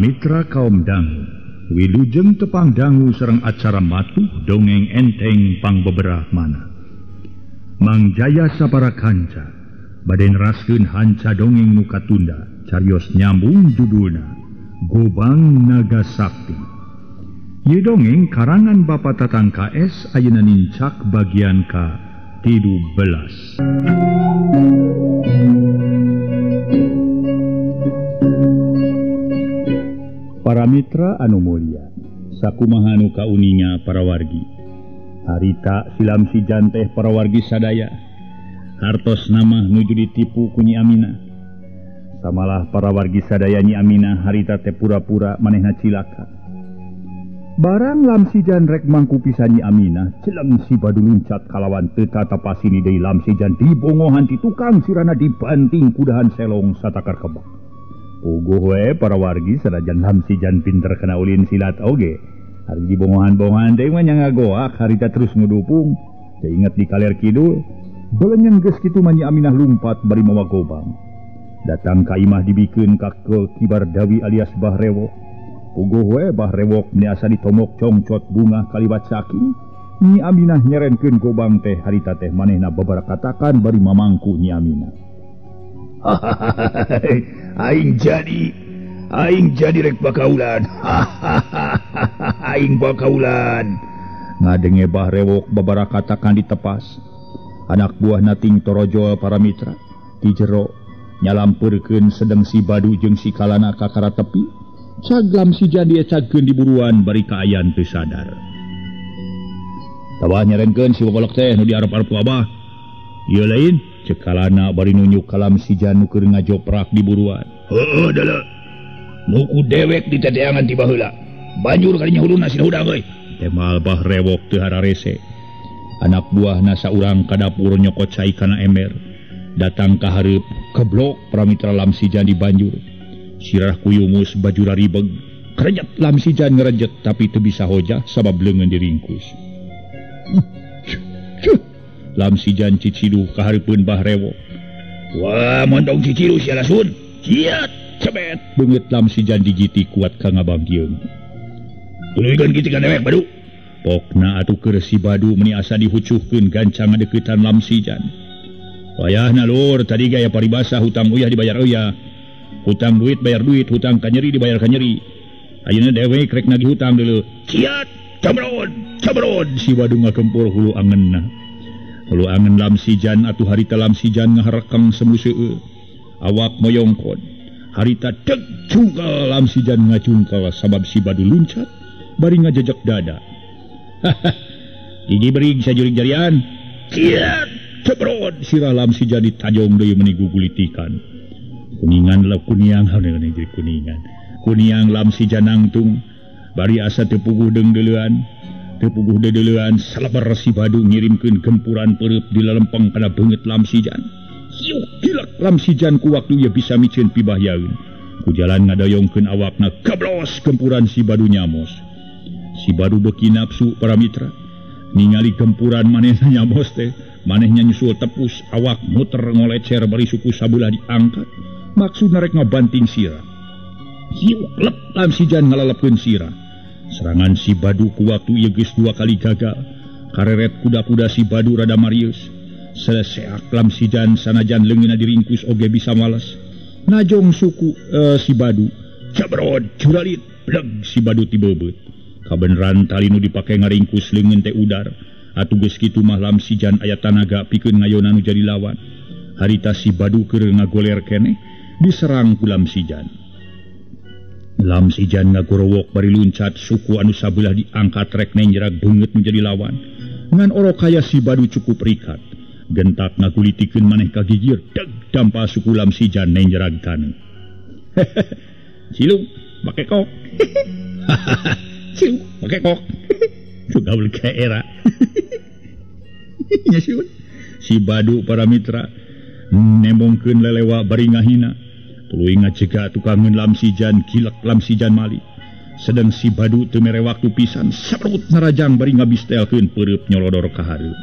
Para mitra kaum dangu, wilujeng tepang dangu sareng acara matuh dongeng enteng pangbeberah mana. Mang Jaya sapara kanca bade neraskeun hanca dongeng nu katunda, carios nyambung judulna Gobang Naga Sakti. Ieu dongeng karangan Bapak Tatang KS ayeuna nincak bagian ka 13. Para mitra anu mulia, sakumaha nu kauninga para wargi. Harita silam si janteh para wargi sadaya. Hartos nama nuju ditipu ku Nyi Aminah. Samalah para wargi sadaya Nyi Aminah harita teh pura-pura manehna cilaka. Barang Lamsijan rek mangku pisan Nyi Aminah, celeng si badu luncat kalawan teu tatapasini deui Lamsijan dibongohan ti tukang sirana dibanting kudahan selong satakar kebak. Puguh we para wargi sanajan Lamsijan pinter kana ulin silat oge. Hari dibongohan-bongohan teh mah nya ngagoak harita terus ngudupung. Teu inget di kaler kidul, belenyeng geus kitu mah Nyi Aminah lumpat bari mawa gobang. Datang ka imah dibikeun ka Kibar Dawi alias Bah Rewok. Puguh we Bah Rewok meni asa ditomok congcot bunga kaliwat saking. Nyi Aminah nyerenkeun gobang teh harita teh manehna babarakatakan bari mamangku Nyi Aminah. Aing jadi rek bakaulan. Aing bakaulan. Ngadenge Bah Rewok babarakatakan ditepas. Anak buah nating torojol para mitra di jero nyalampeurkeun sedeng si Badu jeung si Kalana ka karatepi. Cag Lamsijan diecagkeun di buruan bari kaayan teu sadar. Tabah nyerenkeun si babalok teh nu diarep-arep ku Abah. Ieu lain cek Kalana bari nunjuk ka Lamsijan nu keur ngajoprak di buruan. Heueuh deuleu. Nu ku dewek diteteangan ti baheula. Banjur kadinya huluna sina hudang euy. Temal Bah Rewok teu hararese. Anak buahna saurang ka dapur nyokot cai kana ember. Datang ka hareup keblok pramitra Lamsijan di banjur. Sirah kuyumus baju raribeg. Krejet Lamsijan ngerejet tapi teu bisa hojah sabab leungeun diringkus. Lamsijan ciciduh ka hareupeun Bah Rewok. Wah, montong ciciduh sia lasun. Ciat, cebet. Beungeut Lamsijan digiti kuat ka ngabangkieun. Tuluykeun kitu ka dewek Badu. Pokna atuh keur si Badu meni asa dihucuhkeun gancang ngadeuketan Lamsijan. Wayahna lur, tadi gaya paribasa hutang uyah dibayar uyah. Hutang duit bayar duit, hutang ka nyeri dibayar ka nyeri. Ayeuna dewek rek nagih hutang deuleu. Ciat, cabrod, cabrod. Si Badu ngakempur hulu angenna. Hulu angen Lamsijan atuh harita Lamsijan ngaharekeng semu seueur. Awak moyongkon. Harita deg cungkal Lamsijan ngacungkal sabab si Badu luncat bari ngajejek dada. Gigi berig sajurig jarian. Ciat, cabrod. Sirah Lamsijan ditajong deui meni gugulitikan. Kuningan lah kuniang, jadi kuningan. Kuniang Lamsijan nangtung bari asa teu puguh deungdeulean. Teu puguh deudeulean salebar si Badu ngirimkeun gempuran peureub di lalempeng kana beungeut Lamsijan. Hiuk gilak Lamsijan ku waktu ieu bisa miceun pibahyaeun. Ku jalan ngadoyongkeun awakna gablos gempuran si Badu nyamos. Si Badu beuki nafsu para mitra. Ningali gempuran manehna nyamos teh, manehna nyusul tepus awak muter ngolecer bari suku sabelah diangkat. Maksudna rek ngabanting sirah. Hiuk lep Lamsijan ngalalepkeun sirah. Serangan si Badu ku waktu ieu geus dua kali gagal. Kareret kuda-kuda si Badu rada marius. Seleseak Lamsijan sanajan leungeunna diringkus oge bisa males. Najong suku si Badu. Cabrod curalit bleg si Badu tibebeut. Kabeneran tali nu dipake ngaringkus leungeun teh udar. Atuh geus kitu mah Lamsijan aya tanaga pikeun ngayona nu jadi lawan. Harita si Badu keur ngagoler keneh diserang ku Lamsijan. Lamsijan ngagorowok bari luncat suku anu sabelah diangkat rek nenjerak beungeut menjadi lawan. Ngan orok kaya si Badu cukup rikat. Gentak ngagulitikeun maneh ka gigir deg dampa suku Lamsijan nenjerag taneuh. Cilung make kok. Cilung make kok. Sugaul ka era. Nya siun. Si Badu para mitra nembongkeun lelewa bari ngahina. Tuluy ngacegah tukangeun Lamsijan gilek Lamsijan mali. Sedang si Badu teu mere waktu pisan saprut narajang bari ngabistelkeun peureub nyolodor ka hareup.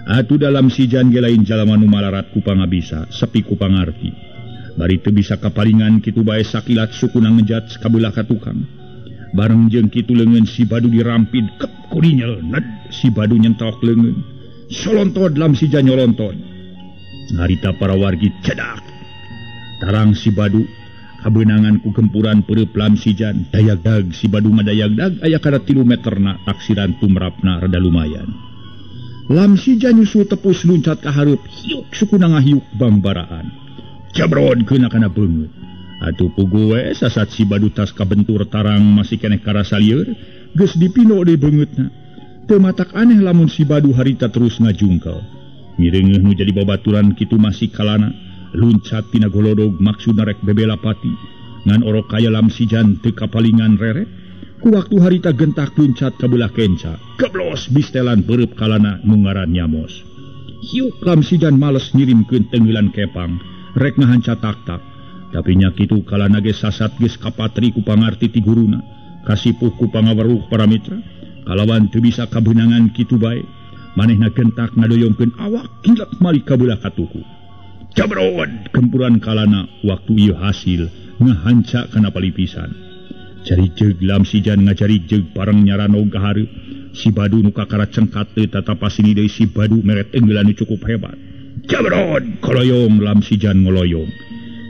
Atuh da Lamsijan ge lain jalma nu malarat ku pangabisa, sepi ku pangarti. Bari teu bisa kapalingan kitu bae sakilat sukuna ngejat kabelah ka tukang. Bareng jeung kitu leungeun si Badu dirampid kep kudinya ned si Badu nyentok leungeun. Solontod Lamsijan nyolontod. Harita para wargi cedak. Tarang si Badu kabeunangan ku gempuran peureub Lamsijan dayagdag si Badu ngadayagdag aya kana 3 meterna taksiran tumrapna rada lumayan. Lamsijan nyusul tepus luncat ka hareup hiuk sukuna ngahiuk bangbaraan. Jabrod keuna kana beungeut. Atuh puguh we sasat si Badu tas kabentur tarang masih keneh karasa lieur geus dipino deui beungeutna. Teu matak aneh lamun si Badu harita terus ngajungkel. Mireungeuh nu jadi babaturan kitu masih kalana luncat tina golodog maksudna rek bebela pati. Ngan orok kaya Lamsijan teu kapalingan reret. Ku waktu harita gentak luncat ka belah kenca. Geblos bistelan beureub kalana nu ngaran Nyamos. Hiuk Lamsijan males ngirimkeun tenggelan kepang rek ngahanca tak-tak. Tapi nya kitu kalana ge sasat geus kapatri ku pangarti ti guruna. Kasipuh ku pangaweruh para mitra. Kalawan teu bisa kabeunangan kitu bae. Manehna gentak ngadoyongkeun awak gilak malik ka belah katuhu. Jabrod gempuran kalana waktu ieu hasil ngahanca kana palipisan. Cari jeug Lamsijan ngacari jeug pareng nyaranog ka hareup. Si Badu nu kakara cengkat teu tatapasini deui si Badu meret enggelan nu cukup hebat. Jabrod koloyong Lamsijan ngoloyong.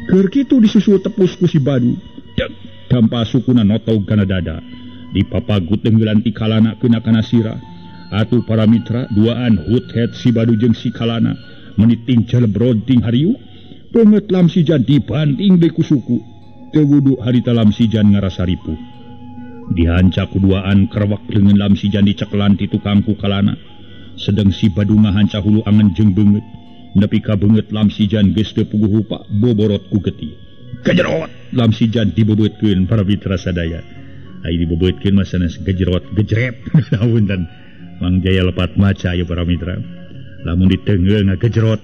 Keur kitu disusul tepus ku si Badu. Deg dampa sukuna notog kana dada. Dipapagut enggelan ti kalana keuna kana sirah. Atuh para mitra duaan hut-het si Badu jeung si kalana meniting jelebrod ting hariuk. Beungeut Lamsijan dibanting deui ku suku. Teu wudu harita Lamsijan ngarasa ripuh. Dihanca ku duaan kerwak leungeun Lamsijan dicekelan ti tukang ku kalana. Sedeng si Badu ngahanca hulu angen jeung beungeut. Nepi ka beungeut Lamsijan geus teu puguh rupa boborot ku getih. Gajerot Lamsijan dibebeutkeun para mitra sadaya. Ai dibebeutkeun mah sanes gajerot gejret. Punten Mang Jaya lepat maca ieu para mitra. Lamun diteungeul ngagejerot.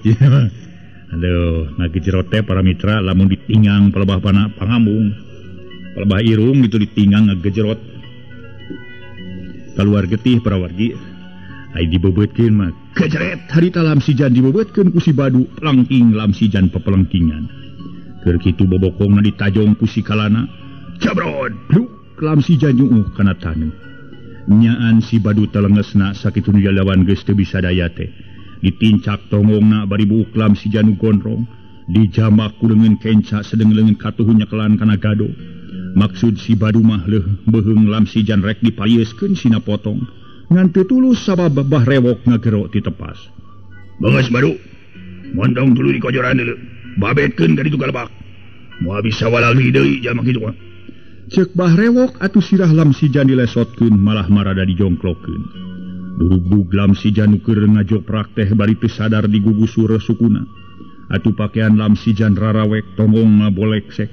Aduh, ngagejerot teh para mitra lamun ditingang palebah pana pangambung. Palebah irung gitu ditingang ngagejerot. Kaluar getih para wargi. Ai dibebeutkeun mah gejret harita Lamsijan dibebeutkeun ku si Badu pelengking Lamsijan pepelengkingan. Keur kitu bobokongna ditajong ku si kalana. Jabrod, bluk Lamsijan nyuuh kana taneuh. Nyaan si Badu telengesna sakitu nu jalawan geus teu bisa daya teh. Ditincak tonggongna bari buuk Lamsijan nu gondrong, dijamak ku leungeun kenca sedeng leungeun katuhu nyekelan kana gado. Maksud si Badu mah leuh beuheung Lamsijan rek dipalieuskeun sina potong. Ngan teu tulus sabab Bah Rewok ngagero ti tepas. Beungeus Badu, montong tuluy dikojoran deuleu. Babetkeun ka ditu ka lebak. Moal bisa walali deui jalma kitu mah. Ceuk Bah Rewok atuh sirah Lamsijan dilesotkeun malah marada dijongklokkeun. Durugdug Lamsijan nu keur ngajoprak teh bari teu sadar digugusur sukuna. Atuh pakean Lamsijan rarawek tonggongna boleksek.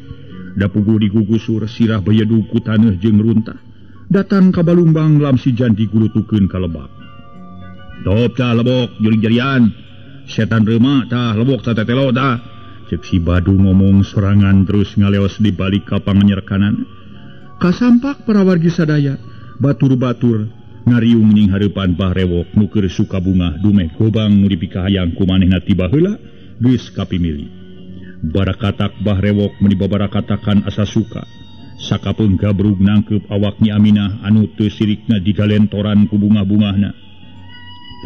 Da puguh digugusur sirah bayedug ku taneuh jeung runtah. Datang ka balumbang Lamsijan digulutukeun ka lebak. Top tah lebok jurig jarian. Setan reuma tah lebok tah tetelo tah. Ceuk si Badu ngomong sorangan terus ngaleos di balik ka panganyerkanan. Kasampak para wargi sadaya batur-batur ngariung ning hareupan Bah Rewok nu keur suka bungah dumeh gobang nu dipikahayang ku manehna ti baheula geus kapimili. Barakatak Bah Rewok meuni babarakatakan asa suka. Sakapeung gabrug nangkeup awak Nyi Aminah anu teu sirikna digalentoran ku bunga-bungahna.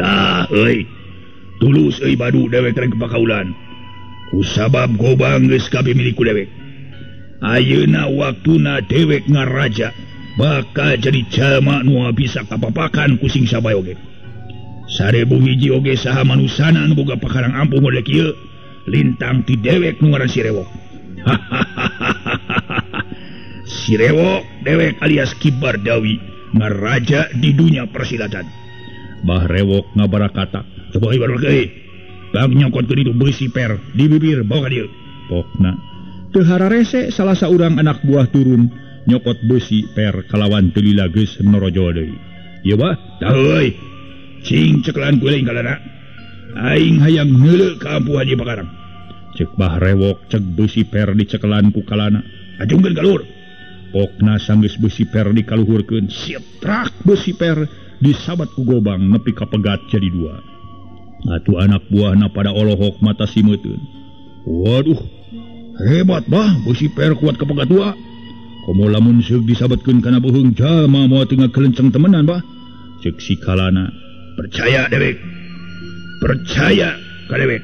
Tah euy, tulus euy Badu dewek rek pakaulan. Kusabab gobang geus kapimili ku dewek. Ayeuna waktuna dewek ngaraja bakal jadi jalma nu bisa kapapakan ku sing sabae oge. 1000 hiji oge saha manusana nu boga pakarang ampuh model kieu lintang ti dewek nu ngaran si Rewok. Si Rewok dewek alias Ki Bardawi ngaraja di dunia persilatan. Bah Rewok ngabarakata. Coba ieu baru euy. Bang nyokot ke ditu beusi per di bibir bawa ka dieu. Pokna teu hararese salah saurang anak buah turun nyokot beusi per kalawan teu lila geus norojo deui. Ieu bah, tah euy. Cing cekelan ku lain kalana. Aing hayang ngeuleuh ka ampuhan ieu pakarang. Ceuk Bah Rewok cek beusi per dicekelan ku kalana. Ajungkeun ka luhur. Pokna sanggeus beusi per dikaluhurkeun, sitrak beusi per disabat ku gobang nepi ka pegat jadi dua. Atuh anak buahna pada olohok mata simeuteun. Waduh, Hebat bah, beusi per kuat ka pagatua. Komo lamun seug disabetkeun kana beuheung jalma moal teu ngakelenceng temenan bah. Ceuk si Kalana. Percaya dewek. Percaya ka dewek.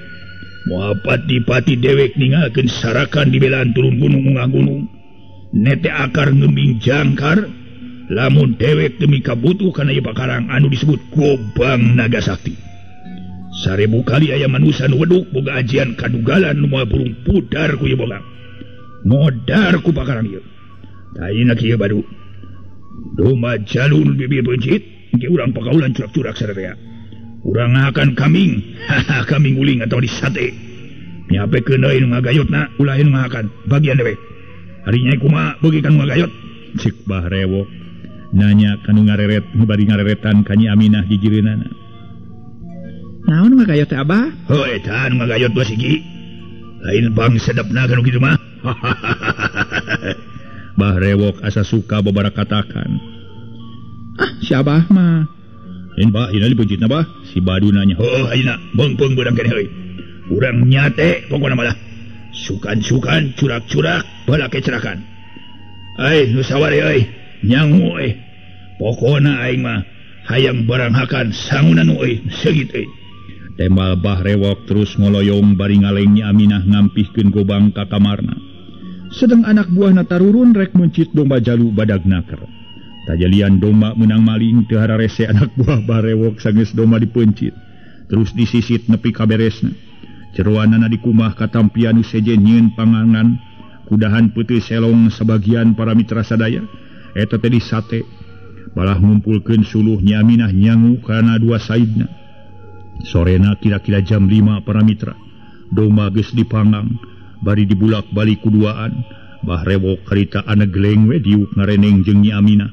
Moal pati-pati dewek ninggalkeun sarakan di belaan turun gunung unggah gunung. Nete akar ngembing jangkar. Lamun dewek demi kabutuh kana ieu pakarang anu disebut Gobang Naga Sakti. 1000 kali aya manusa nu weduk boga ajian kadugalan nu moal burung pudar ku ieu bogang. Modar ku pakarang ieu. Ayeuna kieu badu. Domba jalur bibir pencit, engke urang pakaulan curak-curak sararea. Urang ngahakan kambing, haha kambing guling atau disate. Nyapekeun deui nu ngagayotna, ulah nu ngahakan bagian dewek. Ari nyai kumaha beuki ka nu ngagayot? Cek Bah Rewok nanya kanu ngareret nu bari ngareretan ka Nyi Aminah gigireunana. Naon ngagayot teh Abah? Heuh eta nu ngagayot dua sigi. Lain bang sedepna kanu kitu mah. Bah Rewok asa suka babarakatakan. Ah, si Abah mah. Lain bah, ayeuna dipencitna bah. Si Badu nanya. Heuh ayeuna beungpeung beurang keneh euy. Urang nyate pokona malah. Sukan-sukan curak-curak balake cerakan. Ai nu sawari euy, nyangu euy. Pokona aing mah hayang barang hakan sangunan euy, seugit euy. Tembal Bah Rewok terus ngoloyong bari ngaleng Nyi Aminah ngampihkeun gobang ka kamarna. Sedang anak buahna tarurun rek mencit domba jalu badag naker. Tajalian domba menang maling teu hararese anak buah Bah Rewok sanggeus domba dipencit. Terus disisit nepi ka beresna. Jeroanana dikumah katampian nu sejen nyieun pangangan. Kudahan peuteui selong sabagian para mitra sadaya. Eta teh disate. Balah ngumpulkeun suluh Nyi Aminah nyangu kana dua saidna. Sorena kira-kira jam 5 para mitra. Domba geus dipanggang. Bari dibulak-balik kuduaan. Bah Rewok karita anak geleng we diuk ngareneng jeung Nyi Aminah.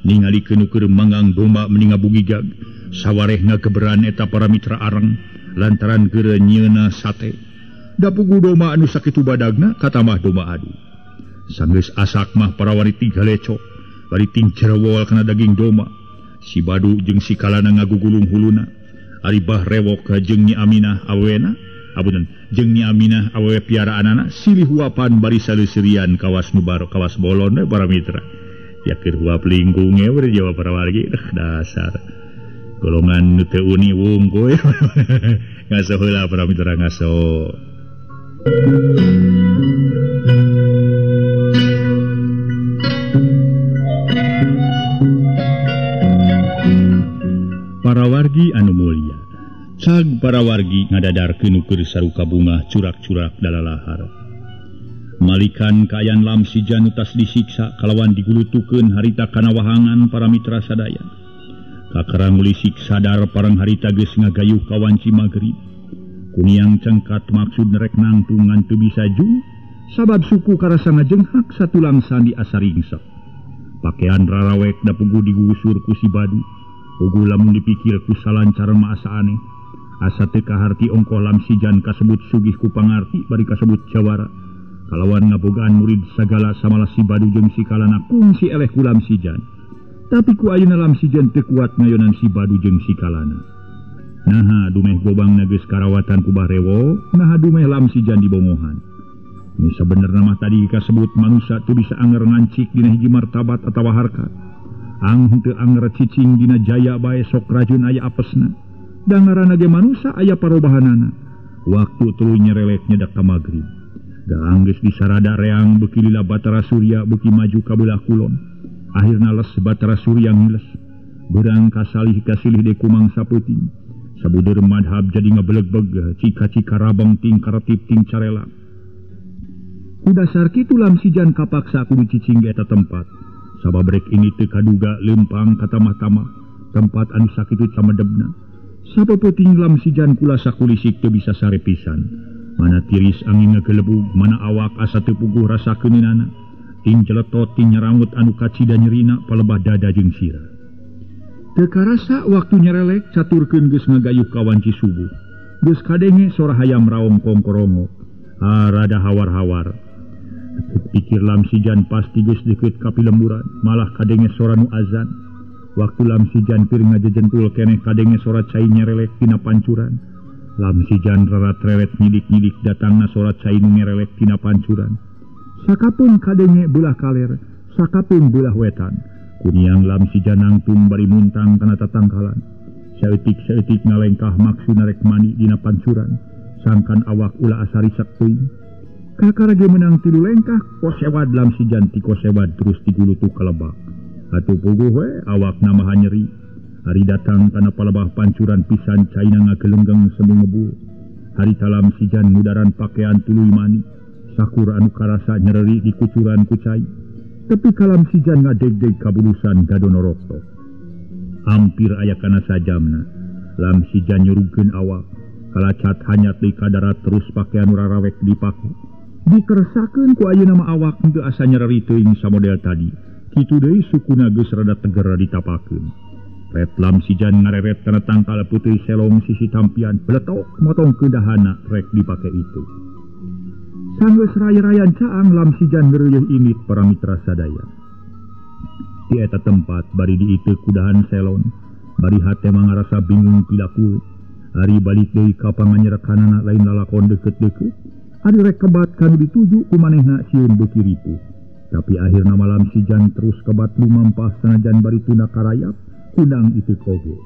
Ningali nu keur manggang domba meni ngabugigag. Sawareh ngageberan eta para mitra areng lantaran keur nyieuna sate. Da puguh domba anu sakitu badagna katamah domba adu. Sanggeus asak mah para wanita galecok bari ting cerewol kana daging domba. Si Badu jeung si Kalana ngagugulung huluna. Ari Bah Rewok jeung Nyi Aminah awena abunan jeung Nyi Aminah awewe piaraanana silih huapan bari saleuserian kawas nu baro kawas bolon we para mitra. Ya keur huap lingkung we bari Jawa para wargi dasar golongan nu teu uni wungkul. Ngaso heula para mitra ngaso. Para wargi anu mulia, cag para wargi ngadadarkeun nu keur saruka bungah curak-curak dalalahar. Malikan kaayaan Lamsijan tas disiksa kalawan digulutukeun harita kana wahangan para mitra sadaya. Kakarang ulisik sadar parang harita geus ngagayuh ka wanci magrib. Kuniang cengkat maksud rek nangtung ngan teu bisa jung, sabab suku karasa ngajenghak satulang sandi asa ringsek. Pakean rarawek da puguh digugusur ku si Badu. Puguh lamun dipikir ku salancar mah asa aneh. Asa teu kaharti ongkoh Lamsijan kasebut sugih ku pangarti bari kasebut jawara. Kalawan ngabogaan murid sagala samalah si Badu jeung si Kalana kungsi eleh ku Lamsijan. Tapi ku ayeuna Lamsijan teu kuat ngayonan si Badu jeung si Kalana. Naha dumeh gobangna geus karawatan ku Bah Rewok, naha dumeh Lamsijan dibongohan. Nu sabenerna mah tadi kasebut manusa teu bisa anger ngancik dina hiji martabat atawa harkat. Ang henteu anger cicing dina jaya bae sok rajun aya apesna. Da ngaranna ge manusa aya parobahanana. Waktu tuluy nyerelek nyedak ka magrib. Gaang geus disarada reang beuki lila Batara Surya beuki maju ka beulah kulon. Akhirna les Batara Surya ngiles. Beurang kasalih kasilih deui ku mangsa peuting. Sabudeur madhab jadi ngabelegbeg cika-cika rabang ting karetip ting carela. Ku dasar kitu Lamsijan kapaksa kudu cicing di eta tempat. Sabab rek ini teu kaduga leumpang ka tamah-tamah tempat anu sakitu camedebna. Sapeupeting Lamsijan kula sakulisik teu bisa sare pisan. Mana tiris angin ngagelebug, mana awak asa teu puguh rasa keuninana. Ting celetot ting nyarangut anu kacida nyerina palebah dada jeung sirah. Teu karasa waktu nyerelek caturkeun geus ngagayuh ka wanci subuh. Geus kadenge sora hayam raong kongkorongo. Ah, rada hawar-hawar. Pikir Lamsijan pasti geus deukeut ka pilemburan, malah kadenge sora nu azan. Waktu Lamsijan keur ngajejentul keneh kadenge sora cai nyerelek tina pancuran. Lamsijan rarat-reret nyidik-nyidik datangna sorat cai nu ngerelek tina pancuran. Sakapeung kadenge belah kaler, sakapeung belah wetan. Kuniang Lamsijan nangtung bari muntang kana tatangkalan. Saeutik-saeutik ngalengkah maksudna rek mandi dina pancuran. Sangkan awak ulah asa risak teuing. Kakara ge meunang 3 lengkah kosewad Lamsijan ti kosewad terus digulutuk ka lebak. Atuh puguh we awakna maha nyeri. Hari datang kana palebah pancuran pisan caina ngagelenggeng semu ngebul. Hari Lamsijan ngudaran pakaian tuluy mani. Sakur anu karasa nyereri dikucuran ku cai. Tepi ka Lamsijan ngadegdeg kabulusan gadonorokto. Hampir aya kana sajamna. Lamsijan nyurugkeun awak. Kalacat hanyat deui ka darat terus pakaian nu rarawek dipake. Dikersakeun ku ayeuna mah awak henteu asa nyereri teuing samodel tadi. Kitu deui sukuna geus rada teger ditapakeun. Ret Lamsijan ngareret kana tangkal putih selong sisi tampian beletok motong kedahana rek dipake itu. Sanggeus ray-rayan caang Lamsijan ngeureuyeun imit para mitra sadaya. Di eta tempat bari diiteu kudahan selon, bari hate mah ngarasa bingung pilaku. Ari balik deui ka panganyerekanana lain lalakon deukeut-deukeut. Ari rek kebat kanu dituju ku manehna sieun beuki ripuh. Tapi akhirna mah Lamsijan terus kebat lumampah sanajan bari tuna karayap. Kunang itu koge.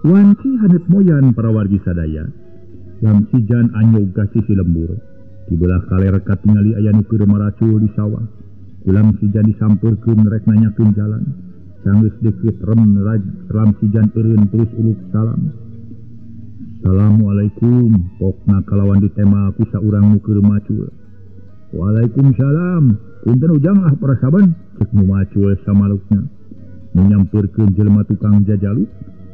Wanci hanet moyan para wargi sadaya. Lamsijan anyog ka sisi lembur. Di belah kaler katingali aya nu keur maracul di sawah. Ku Lamsijan disampeurkeun rek nanyakeun jalan. Sanggeus deukeut rem Lamsijan eureun terus uluk salam. Assalamualaikum, pokna kalawan ditema ku saurang nu keur macul. Waalaikumsalam. Punten ujang ah para saban, ceuk nu macul samalukna. Menyampurkeun jelema tukang jajalu,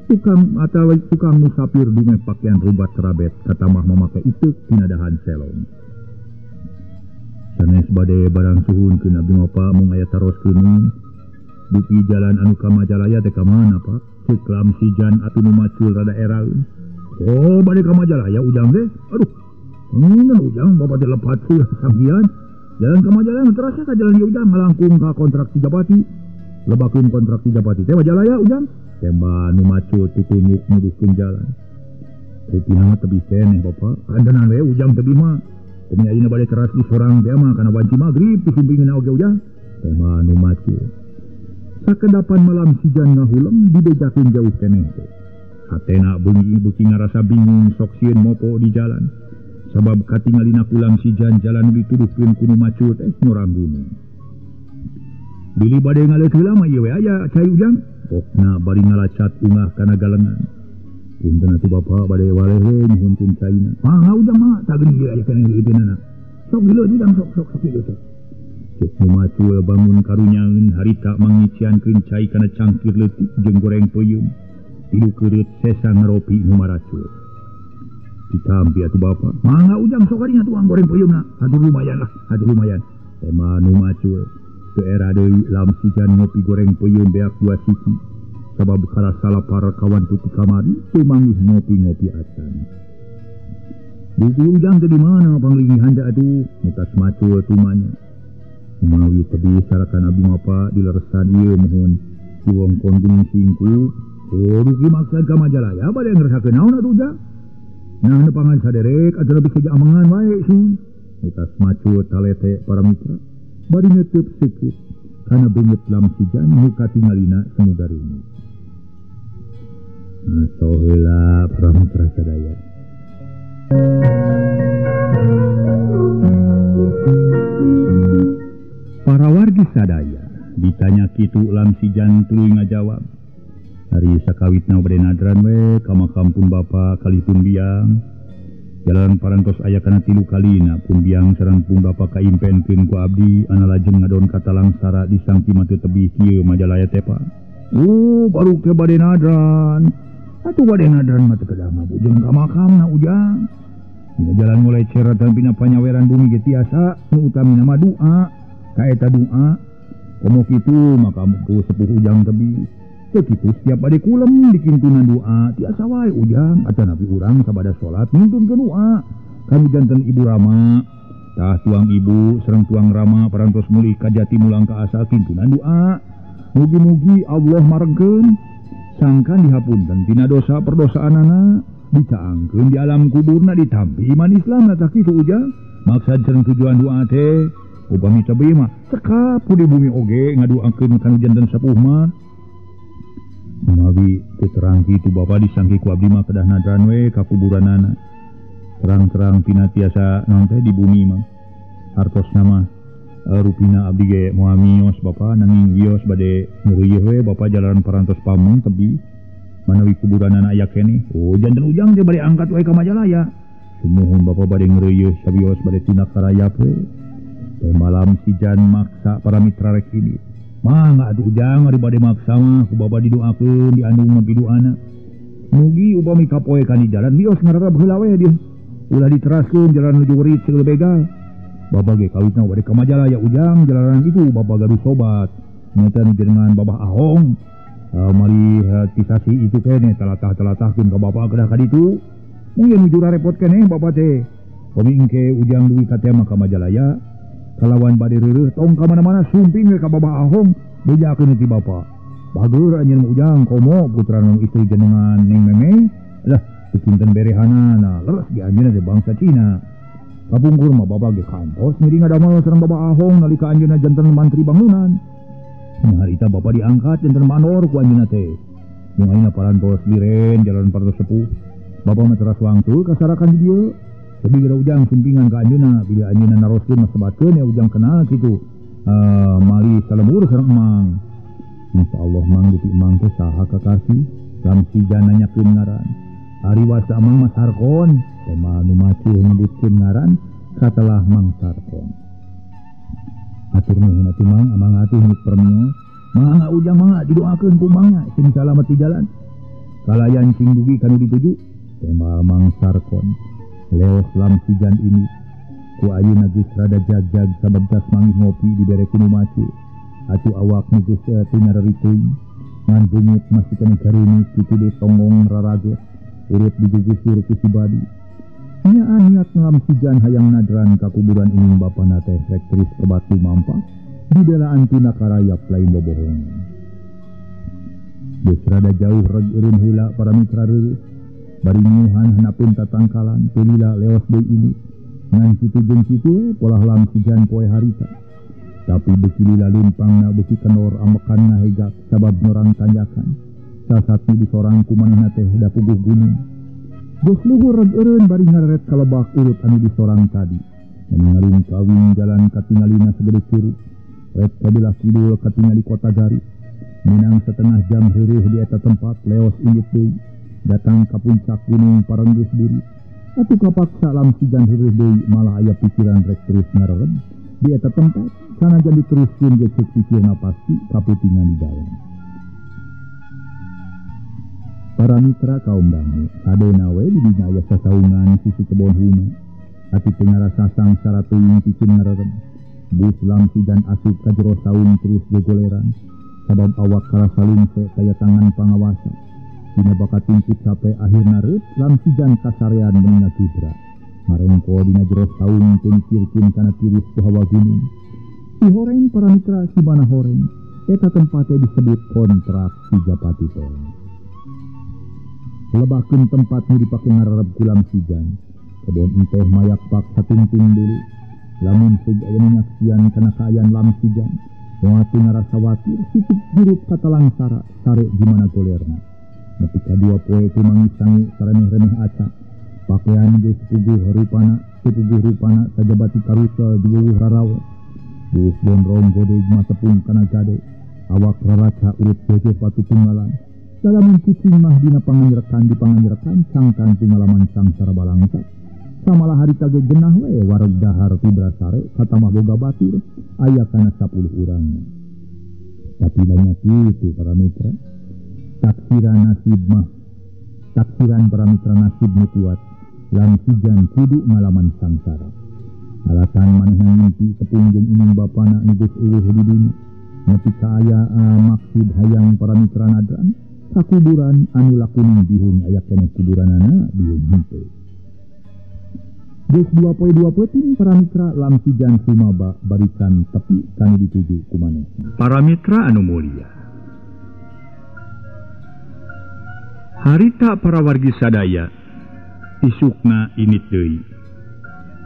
tukang atawa tukang musafir dume pakaian rubat rabet katamah mamake iteuk tina dahan selong. Sanes bade barang suhunkeun abdi mah Pak mung aya taroskeun. Dupi jalan anu ka Majalaya teh ka mana Pak? Ceuk Lamsijan atuh nu macul rada eraeun. Oh, bade ka Majalaya ujang teh. Aduh. Ngeun ujang bapak teh lepat sanggian. Jalan ka Majalaya terasa ka jalan ieu ujang ngalangkung ka kontrak Cijapati. Lebakeun kontrak Cijapati teh Majalaya ujang. Tembah nu macul tutunyuk nuduhkeun jalan. Rupina mah tebih keneh bapak. Kandenan we ujang tebih mah. Kumaha ayeuna bade teras di sorang teh mah kana wanci magrib disumpingeun oge ujang. Tembah nu macul. Sakedapan malam sijan ngahuleng dibejakeun jauh keneh teh. Hatena beungi beuki ngarasa bingung sok sieun mopo di jalan. Sabab katingalina ku Lamsijan jalan nu dituduhkeun ku nu macul teh nyorang gunung. Bilih bade ngaleut heula mah ieu we aya cai ujang. Pokna bari ngalacat ungah kana galengan. Punten atuh bapak bade waleh we nyuhunkeun caina. Mangga ujang mah tah geuning ieu aya keneh ieu Sok geuleuh ujang sok sok sok ieu sok. Ceuk nu macul bangun karunyaeun harita mangiciankeun cai kana cangkir leutik jeung goreng peuyeum. Tilu keureut sesa ngaropi nu maracul. Ditampi atuh bapak. Mangga ujang sok kadinya tuang goreng peuyeumna. Aduh lumayan lah, aduh lumayan. Tema nu macul. Teu era deui Lamsijan ngopi goreng peuyeum beak 2 siki. Sabab karasa lapar kawan tuti kamari teu manggih ngopi-ngopi acan. Buku ujang teh di mana panglingihan teh atuh mutas macul tumanya. Kumawi tebih sarakan abdi mah Pak dileresan ieu muhun di wongkon Gunung Singkup. Oh duki maksad ka Majalaya bade ngeresakeun naon atuh ujang. Nah nepangan saderek atuh lebih keja amangan wae sun. Mutas macul talete para mitra. Bari neuteub seukit kana beungeut Lamsijan nu katingalina semu gareungeut. Aso heula para mitra sadaya. Para wargi sadaya ditanya kitu Lamsijan tuluy ngajawab. Ari sakawitna bade nadran we ka makam pun bapa kalih pun biang. Jalan parantos aya kana 3 kalina pun biang sareng pun bapa kaimpenkeun ku abdi ana lajeng ngadon katalangsara di sangki mah teu tebih kieu Majalaya teh Pak. Oh, baru ke bade nadran. Atuh bade nadran mah teu kedah mah bujeng ka makamna ujang. Dina jalan mulai ceratan pina panyaweran bumi ge tiasa nu utamina mah doa. Ka eta doa komo kitu maka ku sepuh ujang tebih. Teu kitu setiap bade kulem dikintunan doa tiasa wae ujang atanapi urang sabada salat mintunkeun doa. Kanu janten ibu Rama tah tuang ibu sareng tuang Rama parantos mulih ka jati mulang ka asal kintunan doa. Mugi-mugi Allah marengkeun sangkan dihapunten tina dosa perdosaanana. Dicaangkeun di alam kuburna ditampi iman Islam tah kitu Ujang. Maksad sareng tujuan doa teh upami teu mah cekap di bumi oge ngadoakeun kanu janten sepuh mah. Mawi teu terang kitu Bapak disangki ku abdi mah kedah nadran we ka kuburanana. Terang-terang tina tiasa naon teh di bumi mah. Hartosna mah rupina abdi ge moal mios Bapak nanging wios bade ngeureuyeuh we Bapak jalan parantos pamong tebi manawi kuburanana aya keneh. Oh janten Ujang teh bade angkat we ka Majalaya. Sumuhun Bapak bade ngeureuyeuh sawios bade tina karayap we. Teh malam sijan maksa para mitra rek ini. Mangga atuh Ujang ari bade maksa mah ku Bapak didoakeun diandung mah piduana. Mugi upami kapoe kan di jalan wios ngararab heula we dieu. Ulah diteraskeun jalan nuju werit segala begal. Bapak ge kawitna bade ka Majalaya Ujang jalanan itu Bapak gaduh sobat. Nyata jenengan Babah Ahong. Mari tisasi itu keneh talatah-talatahkeun ka Bapak kedah ka ditu. Mungkin nuju repot keneh Bapak teh. Upami engke Ujang dugi ka teh mah ka Majalaya. Kalawan bade reureuh tong ka mana-mana sumping we ka Babah Ahong bejakeun ti Bapak. Bageur anjeun Ujang komo putra nu istri jenengan Ning Memey. Lah kinten berehanana leres ge anjeunna teh bangsa Cina. Kapungkur mah Bapak ge kantos ngiring ngadamel sareng Babah Ahong nalika anjeunna janten mantri bangunan. Harita Bapak diangkat janten mandor ku anjeunna teh. Mun ayeuna parantos liren jalan parantos sepuh. Bapak mah teras wangsul kasarakan di dieu. Tapi gara Ujang sumpingan ka anjeunna bila anjeunna naroskeun mah sebatkeun ya Ujang kenal kitu. Mali salembur sareng Emang. Insyaallah Mang dupi Emang teh saha kakasih lamsijan nanyakeun ngaran. Ari wasa Emang mah Sarkon, tema nu macul nyebutkeun ngaran katelah Mang Sarkon. Atur nuhun atuh Mang, amang atuh nu permios. Mangga Ujang mangga didoakeun ku Mangnya sing salamet di jalan. Kalayan sing dugi kanu dituju, tema Mang Sarkon. Leos lamsijan ini ku ayeuna geus rada jag-jag sabab tas manggih ngopi dibere ku nu macul. Atuh awak nu geus teu nyarariteun, ngan beungeut masih keneh gareunit kitu deui tonggong raraget. Urut digugusur ku si Badi. Nyaan niat lamsijan hayang nadran ka kuburan ingin bapana teh rek terus ke batu mampa dibelaan tina karayap lain bobohongan. Geus rada jauh reg eureun heula para mitra reureus. Bari nyuhan hanapun tatangkalan teu lila leos deui ini. Ngan kitu jeung kitu polah lamsijan poe harita. Tapi beuki lila lumpangna beuki kendor ambekanna hegak sabab nyorang tanjakan. Sasat nu disorang ku manehna teh da puguh gunung. Geus luhur reg eureun bari ngareret ka lebak urut anu disorang tadi. Ngalung kawin jalan katingalina segede curug. Rek kabelah kidul katingali kota Garut. Minang setengah jam heureeh di eta tempat leos inggit deui. Datang ka puncak gunung parenggeus buri. Atuh kapaksa lamsijan heureeh deui malah aya pikiran rek terus ngarereb di eta tempat sanajan diteruskeun ge ceuk pikirna pasti kaputingan di jalan. Para mitra kaum dangu, sadena we di dina aya sasaungan sisi kebon huma. Ati teu ngarasa sangsara teuing pikeun ngarereb. Bus lamsijan asup ka jero saung terus gogoleran. Sabab awak karasa lungse kaya tangan pangawasa. Dina bakat tingkut sampai akhirna reut lamsijan kasarean meunang kibra. Marengko dina jero saung teu mikirkeun kana tiris ku hawa gunung. Si horeng para mitra si mana horeng, eta tempatnya disebut kontrak Cijapati teh. Lebakeun tempat nu dipake ngarereb ku lamsijan. Kebon enteh mayak pak satungtung deui. Lamun seug aya nu nyaksian kana kaayaan lamsijan, moal teu ngarasa watir sitik hirup katalangsara sare di mana golerna. Nepi ka dua poe teu manggih sange saremeh-remeh aca. Pakean geus puguh rupana sajabati karusel diweuh rarawe. Geus gondrong godeg mah tepung kana gade. Awak raraca urut jojoh patu tunggalan. Dalamun kucing mah dina panganjerekan di panganjerekan cangkan pengalaman sangsara balangsa. Samalah harita ge genah we wareg dahar tibra sare katamah boga batur aya kana 10 urangna. Tapi lanya kitu para mitra. Taksiran nasib mah taksiran para mitra nasib nu kuat. Lamsijan kudu ngalaman sangsara. Alatan manehna ngimpi tepung jeung inung bapana nu geus eueuh di dunya. Nepi ka aya maksud hayang para mitra nadran kakuburan anu lakuning bihung aya keneh kuburanana bihung henteu. Geus 2 poe 2 peuting para mitra lamsijan sumaba barikan tepi kanu dituju ku manehna. Para mitra anu mulia. Harita para wargi sadaya Isukna init deui.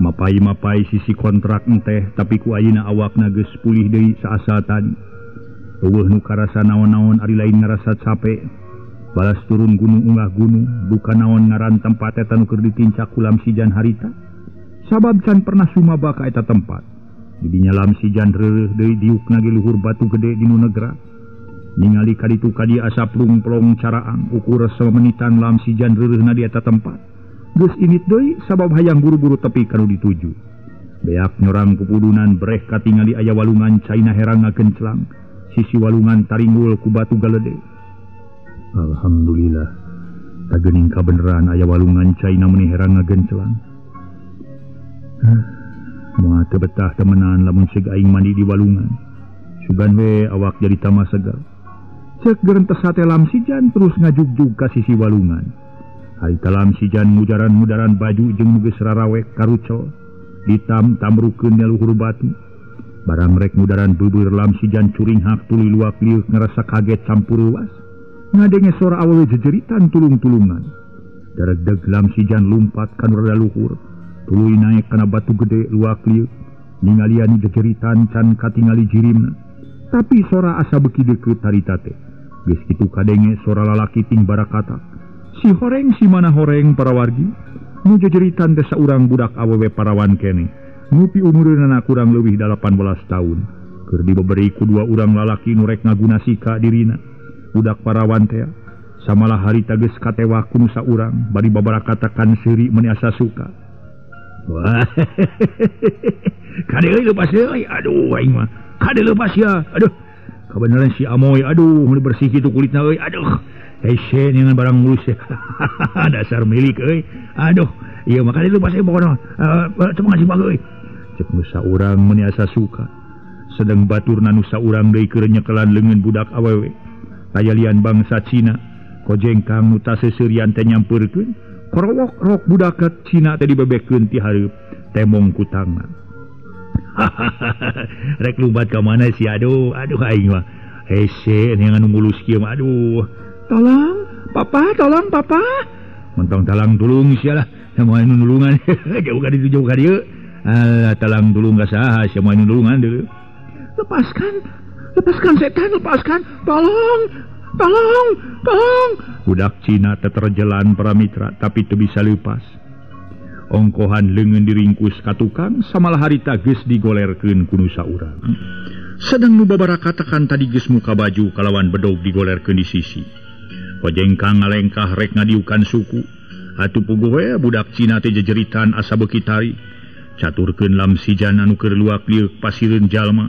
Mapai-mapai sisi kontrak enteh tapi ku ayeuna awakna geus pulih deui saasa tadi. Eueuh nu karasa naon-naon ari lain ngarasa capek. Balas turun gunung unggah gunung, bukan naon ngaran tempat eta nu keur ditincak ku Lamsijan harita. Sabab can pernah sumaba ka eta tempat. Didinya Lamsijan reureuh deui diukna ge luhur batu gede di nu negra. Ningali ka ditu ka dieu asa plung-plong caraang, ukur samenitan Lamsijan reureuhna di eta tempat. Geus init deui sabab hayang buru-buru tepi ka nu dituju. Beak nyorang pupudunan breh katingali aya walungan caina herang ngagenclang. Sisi walungan taringgul ku batu galede. Alhamdulillah, tagening kabeneran aya walungan caina meuni herang ngagenclang. Moal teu betah temenan lamun ceuk aing mandi di walungan. Sugan we awak jadi tambah segar. Ceuk gerentes hate Lamsijan terus ngajugjug ka sisi walungan. Harita Lamsijan ngudaran-ngudaran baju jeung nu geus rarawek karucol ditam-tamrukeun nya luhur batu. Barang rek ngudaran beubeur Lamsijan curinghak tuluy luak liuk ngarasa kaget campur luas. Ngadenge sora awewe jejeritan tulung-tulungan. Daregdeg Lamsijan lumpat ka nu rada luhur, tuluy naek kana batu gede luak liuk. Ningalian jejeritan can katingali jirimna. Tapi sora asa beuki deukeut harita teh. Geus kitu kadenge sora lalaki ting barakatak. Si horeng si mana horeng para wargi, nu jejeritan teh saurang budak awewe parawan keneh. Nupi umureunana kurang leuwih 18 tahun. Keur dibeberi ku dua urang lalaki nu rek ngaguna sika dirina. Budak parawan teh samalah harita geus katewak ku nu saurang bari babarakatakan seuri meuni asa suka. Wah. Kade euy leupas euy, aduh aing mah. Kade leupas ya. Aduh. Kabeneran si Amoy, aduh meuni bersih kitu kulitna euy, aduh. Hese dengan barang mulus ya. Dasar milik euy. Aduh, ieu mah kade leupas euy pokona. Coba ngasih bang euy. Cek nu saurang meuni asa suka. Sedang baturna nu saurang deui keur nyekelan leungeun budak awewe. Kayalian bangsa Cina, kojengkang nu taseseurian teh nyampeurkeun, korowok rok budak Cina teh dibebekeun ti hareup temong ku tangan. Rek lumpat ka mana si aduh, aduh aing mah. Hese neangan nu mulus kieu mah aduh. Tolong, papa, tolong papa. Mentong talang tulung sia lah, moal nu nulungan. Jauh ka ditu jauh ka dieu. Alah talang tulung ka saha sia moal nu nulungan deui. Lepaskan, lepaskan setan, lepaskan. Tolong, tolong, tolong. Budak Cina teterjelan para mitra tapi teu bisa leupas. Ongkohan leungeun diringkus ka tukang samalah harita geus digolerkeun ku nu saurang. Sedang nu babarakatakan tadi geus muka baju kalawan bedog digolerkeun di sisi. Kojengkang ngalengkah rek ngadiukan suku. Atuh puguh we budak Cina teh jejeritan asa beuki tari. Caturkeun Lamsijan anu keur luak liuk pasireun jalma.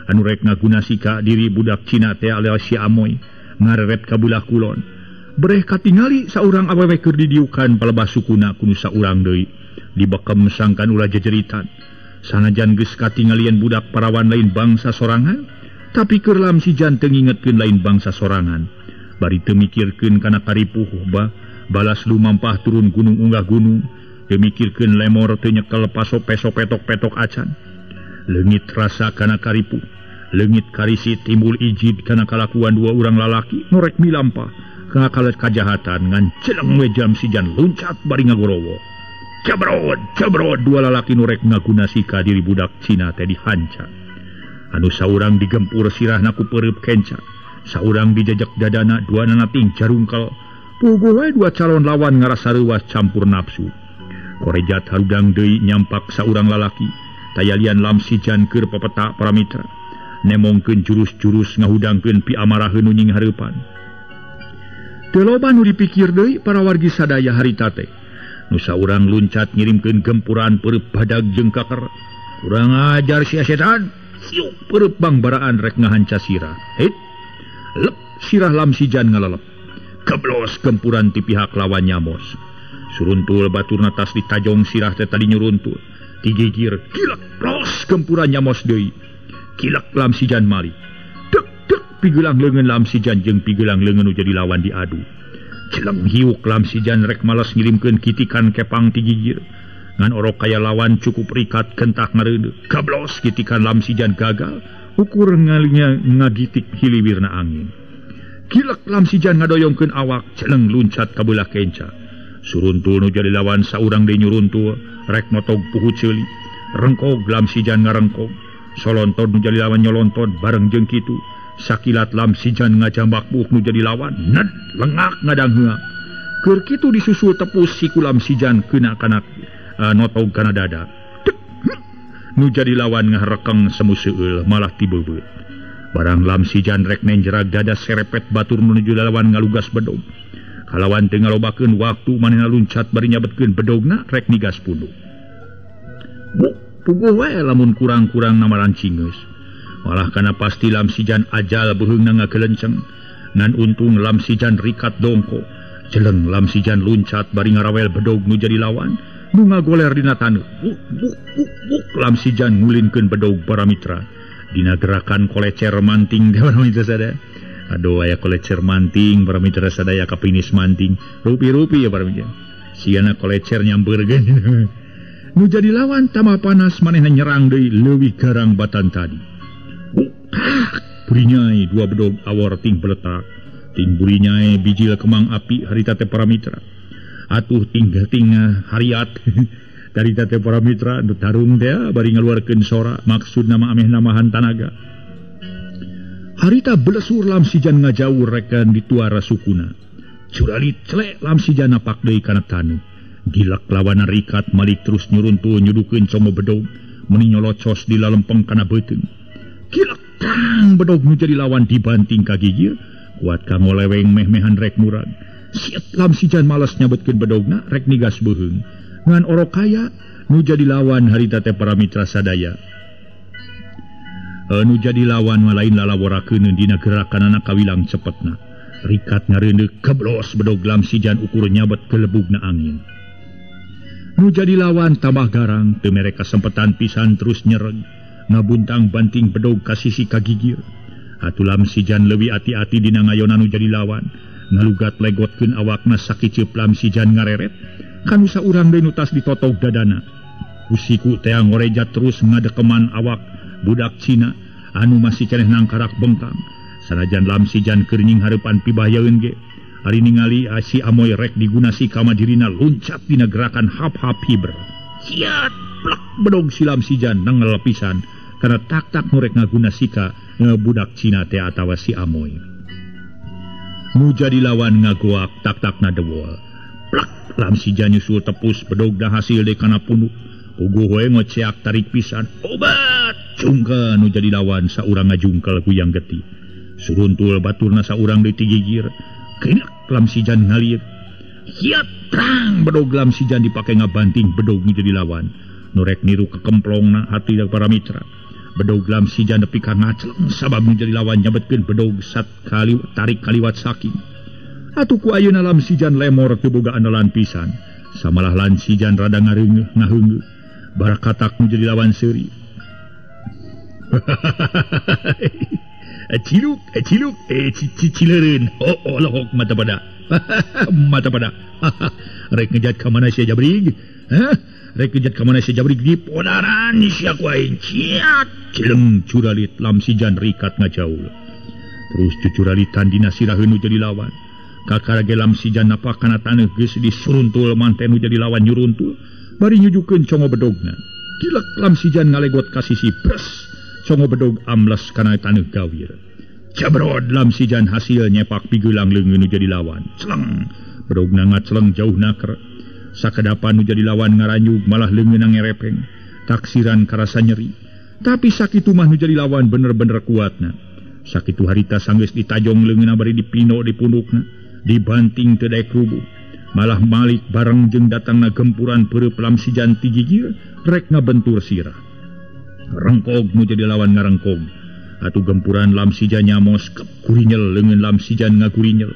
Anu rek ngaguna sika diri budak Cina teh alias si Amoy ngareret ka bulah kulon. Breh katingali saurang awewe keur didiukan palebah sukuna ku nu saurang deui. Dibekem sangkan ulah jejeritan. Sanajan geus katingalian budak parawan lain bangsa sorangan, tapi keur Lamsijan teu ngingetkeun lain bangsa sorangan. Bari teu mikirkeun kana karipuh ba balas lumampah turun gunung unggah gunung, teu mikirkeun lemor teu nyekel paso peso petok-petok acan. Leungit rasa kana karipuh, leungit karisi timbul ijid kana kalakuan dua urang lalaki nu rek milampah kana kajahatan ngan celeng we Lamsijan luncat bari ngagorowo. Cebrot, cebrot dua lalaki nu rek ngaguna sika diri budak Cina teh dihanca. Anu saurang digempur sirahna ku peureub kenca. Saurang dijajak dadana dua nanating jarungkel. Puguh we dua calon lawan ngarasa reuwas campur nafsu. Korejat harudang deui nyampak saurang lalaki. Tayalian Lamsijan keur pepeta para mitra. Nemongkeun jurus-jurus ngahudangkeun piamaraheun nu nying hareupan. Teu loba nu dipikir deui para wargi sadaya harita teh. Nu saurang luncat ngirimkeun gempuran peureub badag jeung kaker. Kurang ajar sia setan. Siuk peureub bangbaraan rek ngahanca sirah. Hit. Lep sirah Lamsijan ngalalep. Keblos gempuran ti pihak lawan nyamos. Suruntul baturna tas ditajong sirah teh tadi nyuruntul. Tigigir kilek los gempuran nyamos deui. Kilek Lamsijan mali. Dek dek pigelang leungeun Lamsijan jeung pigelang leungeun nu jadi lawan diadu. Celeng hiuk Lamsijan rek malas ngirimkeun kitikan kepang tigigir. Ngan orok kaya lawan cukup rikat kentak ngareuneuh. Keblos kitikan Lamsijan gagal. Ukur ngalinya ngagitik hiliwirna angin. Kilek Lamsijan ngadoyongkeun awak, celeng luncat ka beulah kenca. Suruntul nu jadi lawan saurang deui nyuruntul rek motog puhu ceuli. Rengkog Lamsijan ngarengkog. Solontod nu jadi lawan nyolontod bareng jeung kitu. Sakilat Lamsijan ngajambak buuk nu jadi lawan ned lengak ngadangheua. Keur kitu disusul tepus siku Lamsijan kena kana notog kana dada. Nu jadi lawan ngarekeng semu seueul malah tibeubeut. Barang Lamsijan rek nenjerag dada serepet batur menuju lawan ngalugas bedog. Kalawan teu ngalobakeun waktu manehna luncat bari nyabetkeun bedogna rek nigas punduk. Buk puguh we lamun kurang-kurang namaran cingeus. Malah kana pasti Lamsijan ajal beuheungna ngagelenceng. Ngan untung Lamsijan rikat dongko. Jeleng Lamsijan luncat bari ngarawel bedog nu jadi lawan. Nu ngagoler dina taneuh. Buk buk buk buk Lamsijan ngulinkeun bedog para mitra. Dina gerakan kolecer manting para mitra sadaya. Aduh aya kolecer manting para mitra sadaya kapinis manting. Rupi-rupi ya para mitra. Siana kolecer nyampeurkeun. Nu jadi lawan tambah panas manehna nyerang deui leuwih garang batan tadi. Burinyai dua bedog awor ting beletak. Ting burinyai bijil kemang api harita teh para mitra. Atuh tinggal-tinggal hariat dari teh para mitra nu tarung teh bari ngaluarkeun sora maksudna mah ameh namahan tanaga. Harita belesur Lamsijan ngajauh rekan dituara sukuna. Curalit celek Lamsijan napak deui kana taneuh. Gilak lawana rikat malik terus nyuruntul nyudukeun congo bedog meni nyolocos di lalempeng kana beuteung. Gilak tang bedog nu jadi lawan dibanting ka gigir kuat ka ngoleweng meh-mehan rek murag. Siet Lamsijan malas nyabetkeun bedogna rek nigas beuheung. Ngan orok kaya nu jadi lawan harita teh para mitra sadaya. Nu jadi lawan mah lain lalaworakeun dina gerakanana kawilang cepetna. Rikat ngareundeuk keblos bedog Lamsijan ukur nyabet kelebugna angin. Nu jadi lawan tambah garang teu mere kasempetan pisan terus nyereg. Ngabuntang banting bedog ka sisi ka gigir. Atuh Lamsijan leuwih ati-ati dina ngayona nu jadi lawan. Ngalugat legotkeun awakna sakiceup Lamsijan ngareret. Kanu saurang deui nu tas ditotog dadana. Ku siku teh ngorejat terus ngadekeman awak budak Cina anu masih keneh nangkarak bengkang. Sanajan Lamsijan keur nyinghareupan pibahayaeun ge. Ari ningali si Amoy rek digunasi kama dirina luncat dina gerakan hap-hap hiber. Siat plek bedog si Lamsijan nangel pisan karena tak-tak nu rek ngaguna sika budak Cina teh atawa si Amoy. Nu jadi lawan ngagoak tak-takna dewol. Plak Lamsijan nyusul tepus bedog dah hasil deui kana punduk. Puguh we ngoceak tarik pisan. Obat jungkel nu jadi lawan saurang ngajungkel kuyang getih. Suruntul baturna saurang deui ti gigir. Kinak Lamsijan ngalieu. Hiat terang bedog Lamsijan dipake ngabanting bedog nu jadi lawan. Nu rek niru kekemplongna hati para mitra. Bedog Lamsijan nepi ka ngacleng sabab nu jadi lawan nyabetkeun bedog sat kali tarik kaliwat saking. Atuh ku ayeuna Lamsijan lemor teu boga andalan pisan. Samalah Lamsijan rada ngareungeuh ngaheungeuh. Barakatak nu jadi lawan seuri. Ciluk, ciluk, cicileun. Oh, lohok mata pada. Mata pada. Rek ngejat ka mana sia jabrig? Hah? Rek ngejat ka mana sia jabrig di podaran sia ku aing. Ciat, cileng curalit Lamsijan rikat ngajaul. Terus cucuralitan dina siraheun nu jadi lawan. Kakara ge Lamsijan napak kana taneuh geus disuruntul manten nu jadi lawan nyuruntul bari nyujukeun congo bedogna. Kilek Lamsijan ngalegot ka sisi pres. Congo bedog amles kana taneuh gawir. Jabrod Lamsijan hasil nyepak pigelang leungeun nu jadi lawan. Celeng bedogna ngacleng jauh naker. Sakadapan nu jadi lawan ngaranyug malah leungeunna ngerepeng. Taksiran karasa nyeri. Tapi sakitu mah nu jadi lawan bener-bener kuatna. Sakitu harita sanggeus ditajong leungeunna bari dipino di pundukna, dibanting teu daek rubuh. Malah malik bareng jeung datangna gempuran peureub Lamsijan ti gigir rek ngabentur sirah. Rengkog nu jadi lawan ngarengkog. Atuh gempuran Lamsijan nyamos kepkurinyel leungeun Lamsijan ngagurinyel.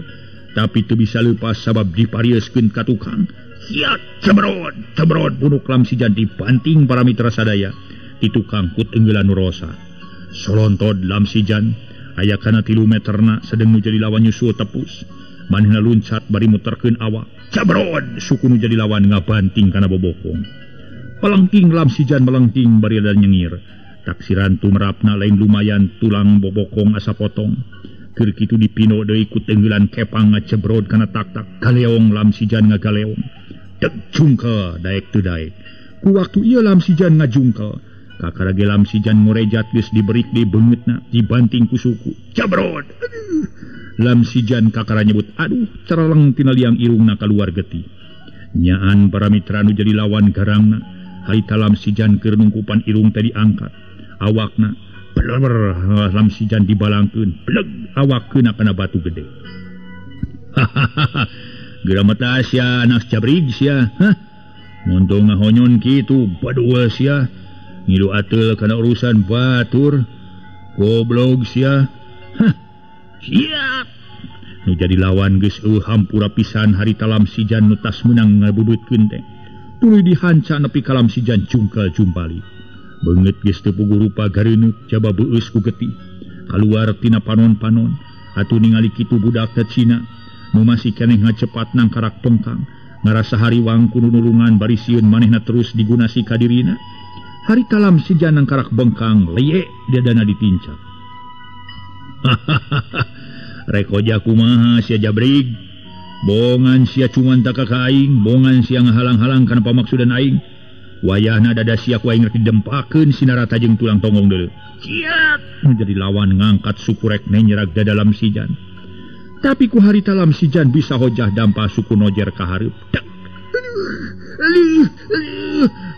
Tapi teu bisa leupas sabab diparieuskeun ka tukang. Siat cebrod cebrod punuk Lamsijan dibanting para mitra sadaya. Ti tukang kut enggelan nu rosa. Solontod Lamsijan aya kana 3 meterna sedeng nu jadi lawan nyusul tepus. Manehna luncat bari muterkeun awak. Cebrod suku nu jadi lawan ngabanting kana bobokong. Pelengking Lamsijan melengking bari dan nyengir. Taksiran tumerapna lain lumayan tulang bobokong asa potong. Keur kitu dipino deui ku tenggelan kepang ngacebrod kana tak-tak. Galeong Lamsijan ngagaleong. Deg jungkel daek teu daek. Ku waktu ieu Lamsijan ngajungkel. Kakara ge Lamsijan ngorejat geus diberik di beungeutna dibanting ku suku. Jabrot. Lamsijan kakara nyebut aduh cereleng tina liang irungna kaluar getih. Nyaan para mitra nu jadi lawan garangna. Harita Lamsijan keur nungkupan irung teh diangkat. Awakna bleber Lamsijan dibalangkeun, bleg awakkeuna kana batu gede. Hahaha. Geura mata sia anak jabrig sia. Hah? Montong ngahonyon kitu badua sia. Ngilu ateul kana urusan batur. Goblog sia. Hah. Siap. Nu jadi lawan geus eueuh hampura pisan harita Lamsijan nu tas meunang ngabubeutkeun teh. Tuluy dihanca nepi ka Lamsijan jungkal jumpali. Beungeut geus teu puguh rupa gareuneup jaba beueus ku getih. Kaluar tina panon-panon atuh ningali kitu budak teh Cina nu masih keneh ngacepat nangkarak pengkang. Ngarasa hariwang ku nulungan bari sieun manehna terus digunasi ka dirina. Harita Lamsijan nangkarak bengkang leye dadana ditincak. Hahaha. Rek hoja kumaha sia jabrig. Bongan sia cuman taka ka aing, bongan sia ngahalang-halang kana pamaksudan aing. Wayahna dada sia ku aing rek didempakeun sinarata jeung tulang tonggong deuleu. Siap. Nu jadi lawan ngangkat suku rek nyerag dada Lamsijan. Tapi ku harita Lamsijan bisa hojah dampa suku nojer ka hareup.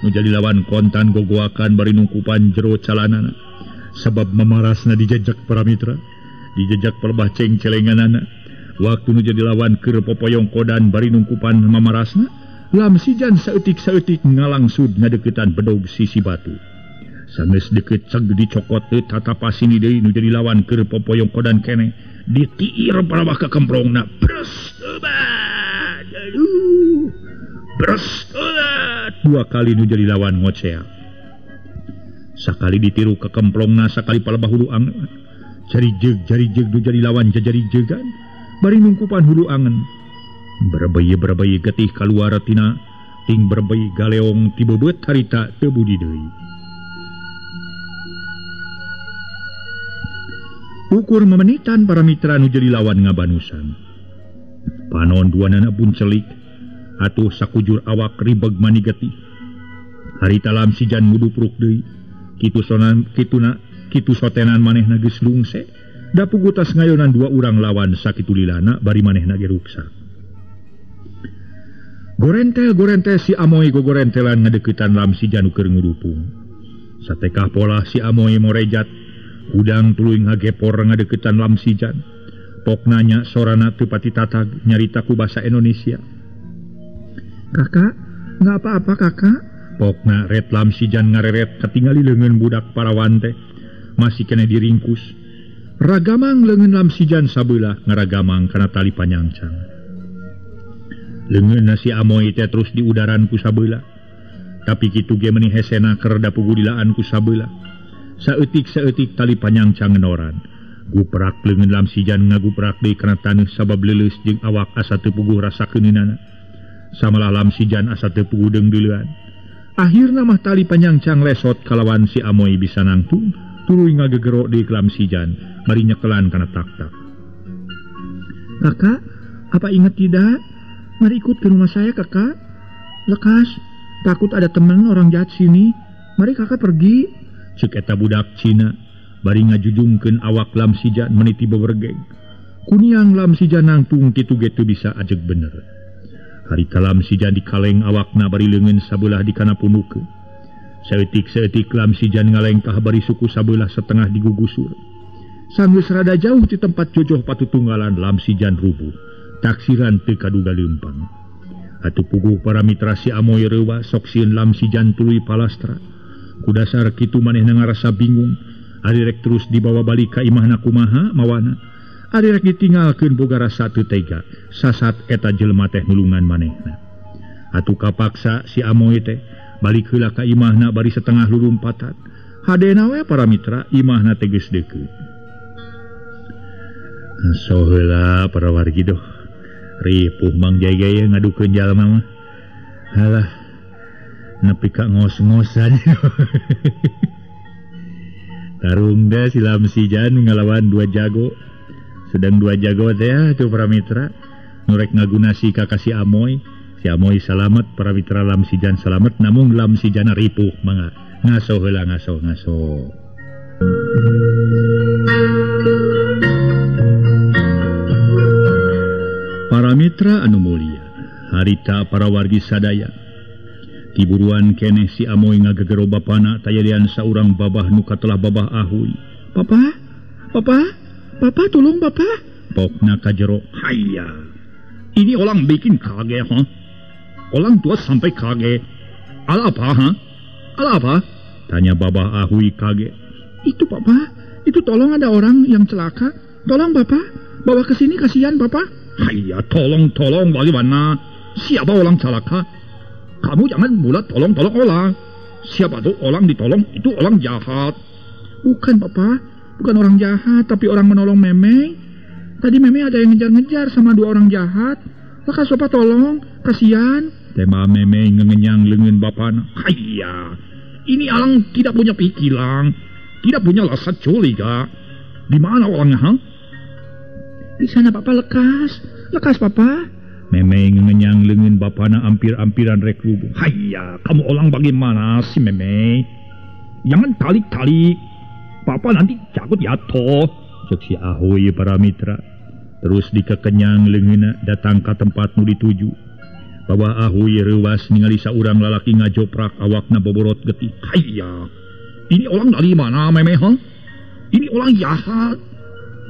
Nu jadi lawan kontan gogoakan bari nungkupan jero calanana. Sabab mamarasna dijejak para mitra, dijejak pelebah ceng-celenganana. Waktu nu jadi lawan keur popoyong kodan bari nungkupan mamarasna, Lamsijan saeutik-saeutik ngalangsud ngadeukeutan bedog sisi batu. Sanggeus deukeut ceg dicokot teu tatapasini deui nu jadi lawan keur popoyong kodan keneh ditiir palebah ka kemprongna. Bres obat. Aduh. Bres obat. Dua kali nu jadi lawan ngocea. Sakali ditiru ka kemprongna, sakali palebah hulu angen. Jari jeug nu jadi lawan jajari jeugan. Bari nungkupan hulu angen. Berebei-berebei getih kaluar tina ting berebei galeong ti beubeut harita teu budi deui. Ukur memenitan para mitra nu jadi lawan ngabanusan. Panon duanana buncelik atuh sakujur awak ribeg mani getih. Harita Lamsijan mudupruk deui. Kitu sonan kituna kitu sotenan manehna geus lungse. Da puguh tas ngayonan dua urang lawan sakitu lilana bari manehna ge ruksa. Gorentel-gorentel si Amoy gogorentelan ngadeukeutan Lamsijan keur ngurupung. Satekah pola si Amoy morejat, hudang tuluy ngagepor ngadeukeutan Lamsijan. Pok nanya sorana teu pati tatag nyarita ku basa Indonesia. Kakak, nggak apa-apa kakak. Pokna ret Lamsijan ngareret katingali leungeun budak parawan teh masih keneh diringkus. Ragamang leungeun Lamsijan sabelah ngaragamang kana tali panyangcang. Leungeunna si Amoy teh terus diudaran ku sabelah. Tapi kitu ge meuni hesena keur da puguh dilaan ku sabelah. Saeutik-saeutik tali panyangcang ngenoran. Guprak leungeun Lamsijan ngaguprak deui kana taneuh sabab leuleus jeung awak asa teu puguh rasa keuneunana. Samalah Lamsijan asa teu puguh deungdeulean. Akhirna mah tali panyangcang lesot kalawan si Amoy bisa nangtung, tuluy ngagegero deui Lamsijan bari nyekelan kana tak-tak. Kakak, apa ingat tidak? Mari ikut ke rumah saya kakak. Lekas, takut ada teman orang jahat sini. Mari kakak pergi. Cek eta budak Cina bari ngajujungkeun awak Lamsijan meniti bebergeng. Kuniang Lamsijan nangtung kitu ge teu bisa ajeg bener. Harita Lamsijan dikaleng awakna bari leungeun sabelah di kana pundukeun. Saeutik-saeutik Lamsijan ngalengkah bari suku sabelah setengah digugusur. Sanggeus rada jauh ti tempat jojoh patutunggalan Lamsijan rubuh. Taksiran teu kaduga leumpang. Atuh puguh para mitra si Amoy reuwa sok sieun Lamsijan tuluy palastra. Ku dasar kitu manehna ngarasa bingung. Ari rek terus dibawa balik ka imahna kumaha mawana. Ari rek ditinggalkeun boga rasa teu tega. Sasat eta jelema teh nulungan manehna. Atuh kapaksa si Amoy teh balik heula ka imahna bari setengah lulumpatan. Hadena we para mitra imahna teh geus deukeut. So heula para wargi doh. Ripuh Mang Jaya ngadukeun jalma mah. Halah nepi ka ngos-ngosan. Tarung da si Lamsijan ngalawan dua jago. Sedang dua jago teh tuh para mitra. Nu rek ngagunasi ka si Amoy, Si Amoy salamat, para mitra Lamsijan salamat, namung Lamsijana ripuh mangga. Ngaso heula ngaso ngaso. Para mitra anu mulia, harita para wargi sadaya. Tiburuan keneh si Amoy ngagegero bapana tayadian saurang babah nu katelah babah Ahuy. Papa, papa, papa tolong papa. Pokna ka jero. Hayya. Ini orang bikin kaget, ha? Orang tua sampai kaget. Ala apa, ha? Ala apa? Tanya babah Ahuy kaget. Itu papa, itu tolong ada orang yang celaka. Tolong papa, bawa ke sini kasihan papa. Hayya, tolong tolong bagaimana? Siapa orang celaka? Kamu jangan mula tolong-tolong orang. Siapa tuh orang ditolong itu orang jahat. Bukan papa, bukan orang jahat, tapi orang menolong Memeng. Tadi Memeng ada yang ngejar-ngejar sama dua orang jahat. Lekas papa tolong, kasihan. Tema Memeng ngengenyang lengan bapana. Hayya, ini orang tidak punya pikiran, tidak punya rasa curiga. Di mana orangnya, ha? Di sana papa, lekas, lekas papa. Memeng ngenyang lengan bapana ampir-ampiran rek rubuh. Hayya, kamu orang bagaimana sih Memeng? Jangan tarik-tarik, papa nanti takut jatuh. Cek si Ahuy para mitra. Terus dikekenyang leungeunna datang ka tempat nu dituju. Babah Ahuy reuwas ningali saurang lalaki ngajoprak awakna boborot getih. Hayya, ini orang dari mana Memeng, ha? Ini orang jahat.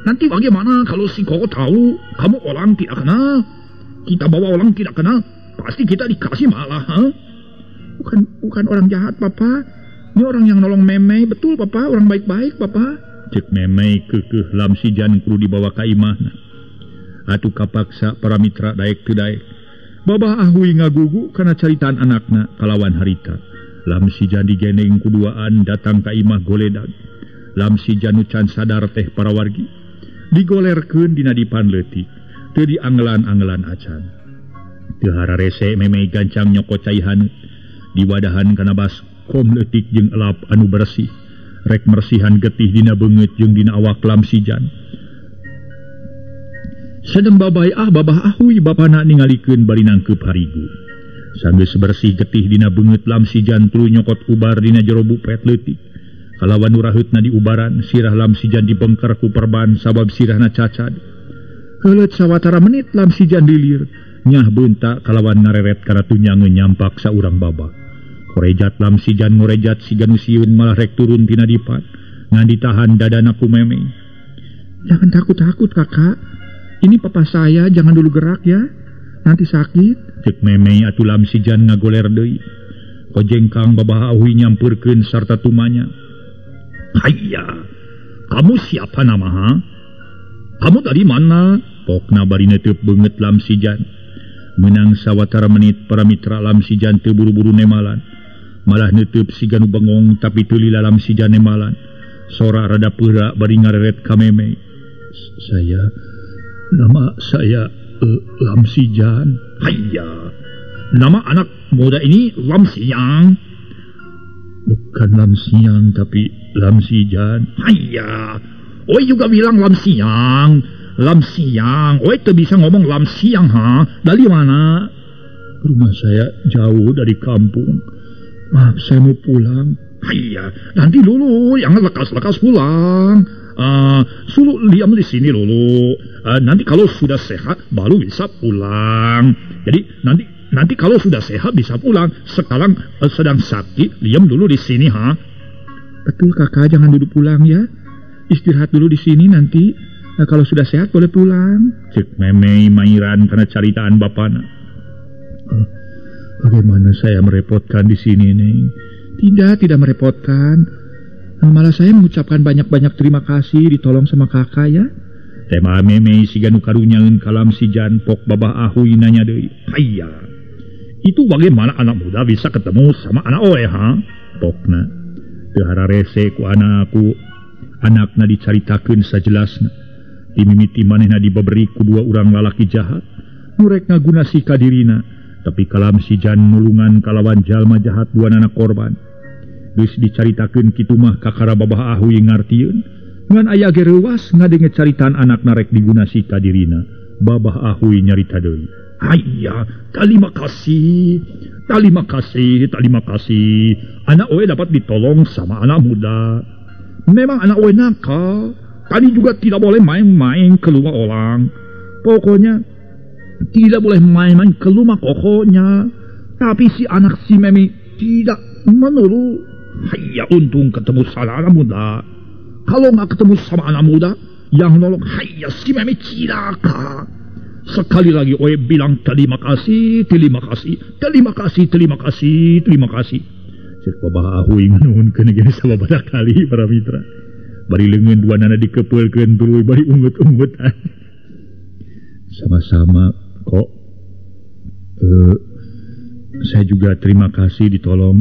Nanti bagaimana kalau si Koko tahu kamu orang tidak kenal? Kita bawa orang tidak kenal, pasti kita dikasih malah, ha? Bukan orang jahat papa. Ini orang yang nolong Memeng, betul papa, orang baik-baik papa. Cek Memeng keukeuh Lamsijan kudu dibawa ka imahna. Atuh kapaksa para mitra daek teu daek. Babah Ahuy ngagugu kana caritaan anakna kalawan harita. Lamsijan digendeng kuduaan datang ka imah goledag. Lamsijan nu can sadar teh para wargi. Digolerkeun dina dipan leutik, teu dianggelan-anggelan acan. Teu hararese Memeng gancang nyokot cai haneut. Diwadahan kana baskom leutik jeung elap anu bersih. Rek mersihan getih dina beungeut jeung dina awak Lamsijan. Sedem babay ah babah Ahuy bapana ningalikeun bari nangkeup harigu. Sanggeus bersih getih dina beungeut Lamsijan tuluy nyokot ubar dina jero bupet leutik. Kalawan nu raheutna diubaran, sirah Lamsijan dibengker ku perban sabab sirahna cacad. Heuleut sawatara menit Lamsijan dilir, nyah beunta kalawan ngareret kana tunyangeun nyampak saurang babah. Korejat Lamsijan ngorejat siga nu sieun malah rek turun tina dipan. Ngan ditahan dadana ku Memeng. Jangan takut-takut kakak. Ini papa saya, jangan dulu gerak ya. Nanti sakit. Cek Memeng atuh Lamsijan ngagoler deui. Kojengkang babah Ahuy nyampeurkeun sarta tumanya. Hayya, kamu siapa nama, ha? Kamu dari mana? Pokna bari neuteub beungeut Lamsijan. Menang sawatara menit para mitra Lamsijan teu buru-buru nemalan. Malah neuteub siga nu bengong tapi teu lila Lamsijan nemalan. Sora rada peura bari ngareret ka Memeng. Saya, nama saya Lamsijan. Hayya, nama anak muda ini Lamsijan. Bukan Lamsiang tapi Lamsijan. Hayya, oi juga bilang Lamsiang. Lamsiang, oi tuh bisa ngomong Lamsiang, ha? Dari mana? Rumah saya jauh dari kampung. Maaf, saya mau pulang. Hayya, nanti dulu, jangan lekas-lekas pulang. Suruh diam di sini dulu. Nanti kalau sudah sehat baru bisa pulang. Jadi nanti kalau sudah sehat bisa pulang. Sekarang sedang sakit, diam dulu di sini, ha? Betul kakak, jangan dulu pulang ya. Istirahat dulu di sini nanti. Nah, kalau sudah sehat boleh pulang. Cek Memeng mairan karena caritaan bapana. Bagaimana saya merepotkan di sini, Neng? Tidak merepotkan. Nah, malah saya mengucapkan banyak-banyak terima kasih ditolong sama kakak ya. Tema Memeng siga nu karunyaeun ka Lamsijan pok babah Ahuy nanya deui. Hayya, itu bagaimana anak muda bisa ketemu sama anak oe, ha? Pokna teu hararese ku anakku. Anakna dicaritakeun sajelasna. Dimimiti manehna dibeberi ku dua urang lalaki jahat nu rek ngaguna sika dirina, tapi ka Lamsijan nulungan kalawan jalma jahat duanana korban. Geus dicaritakeun kitu mah kakara babah Ahuy ngartieun. Ngan aya ge reuwas ngadenge caritaan anakna rek diguna sika dirina. Babah Ahuy nyarita deui. Iya, terima kasih. Terima kasih, terima kasih. Anak Oe dapat ditolong sama anak muda. Memang anak Oe nakal. Tadi juga tidak boleh main-main ke rumah orang. Pokoknya tidak boleh main-main ke rumah pokoknya. Tapi si anak si Memi tidak menurut. Hayya, untung ketemu sama anak muda. Kalau nggak ketemu sama anak muda yang nolong, hayya si Memi cilaka. Sekali lagi Oe bilang terima kasih, terima kasih, terima kasih, terima kasih, terima kasih. Cek babah ahui nganuhunkeun ge sababaraha kali para mitra. Bari leungeun dua nana dikepeulkeun tuluy bari ungut-ungutan. Sama-sama kok. Saya juga terima kasih ditolong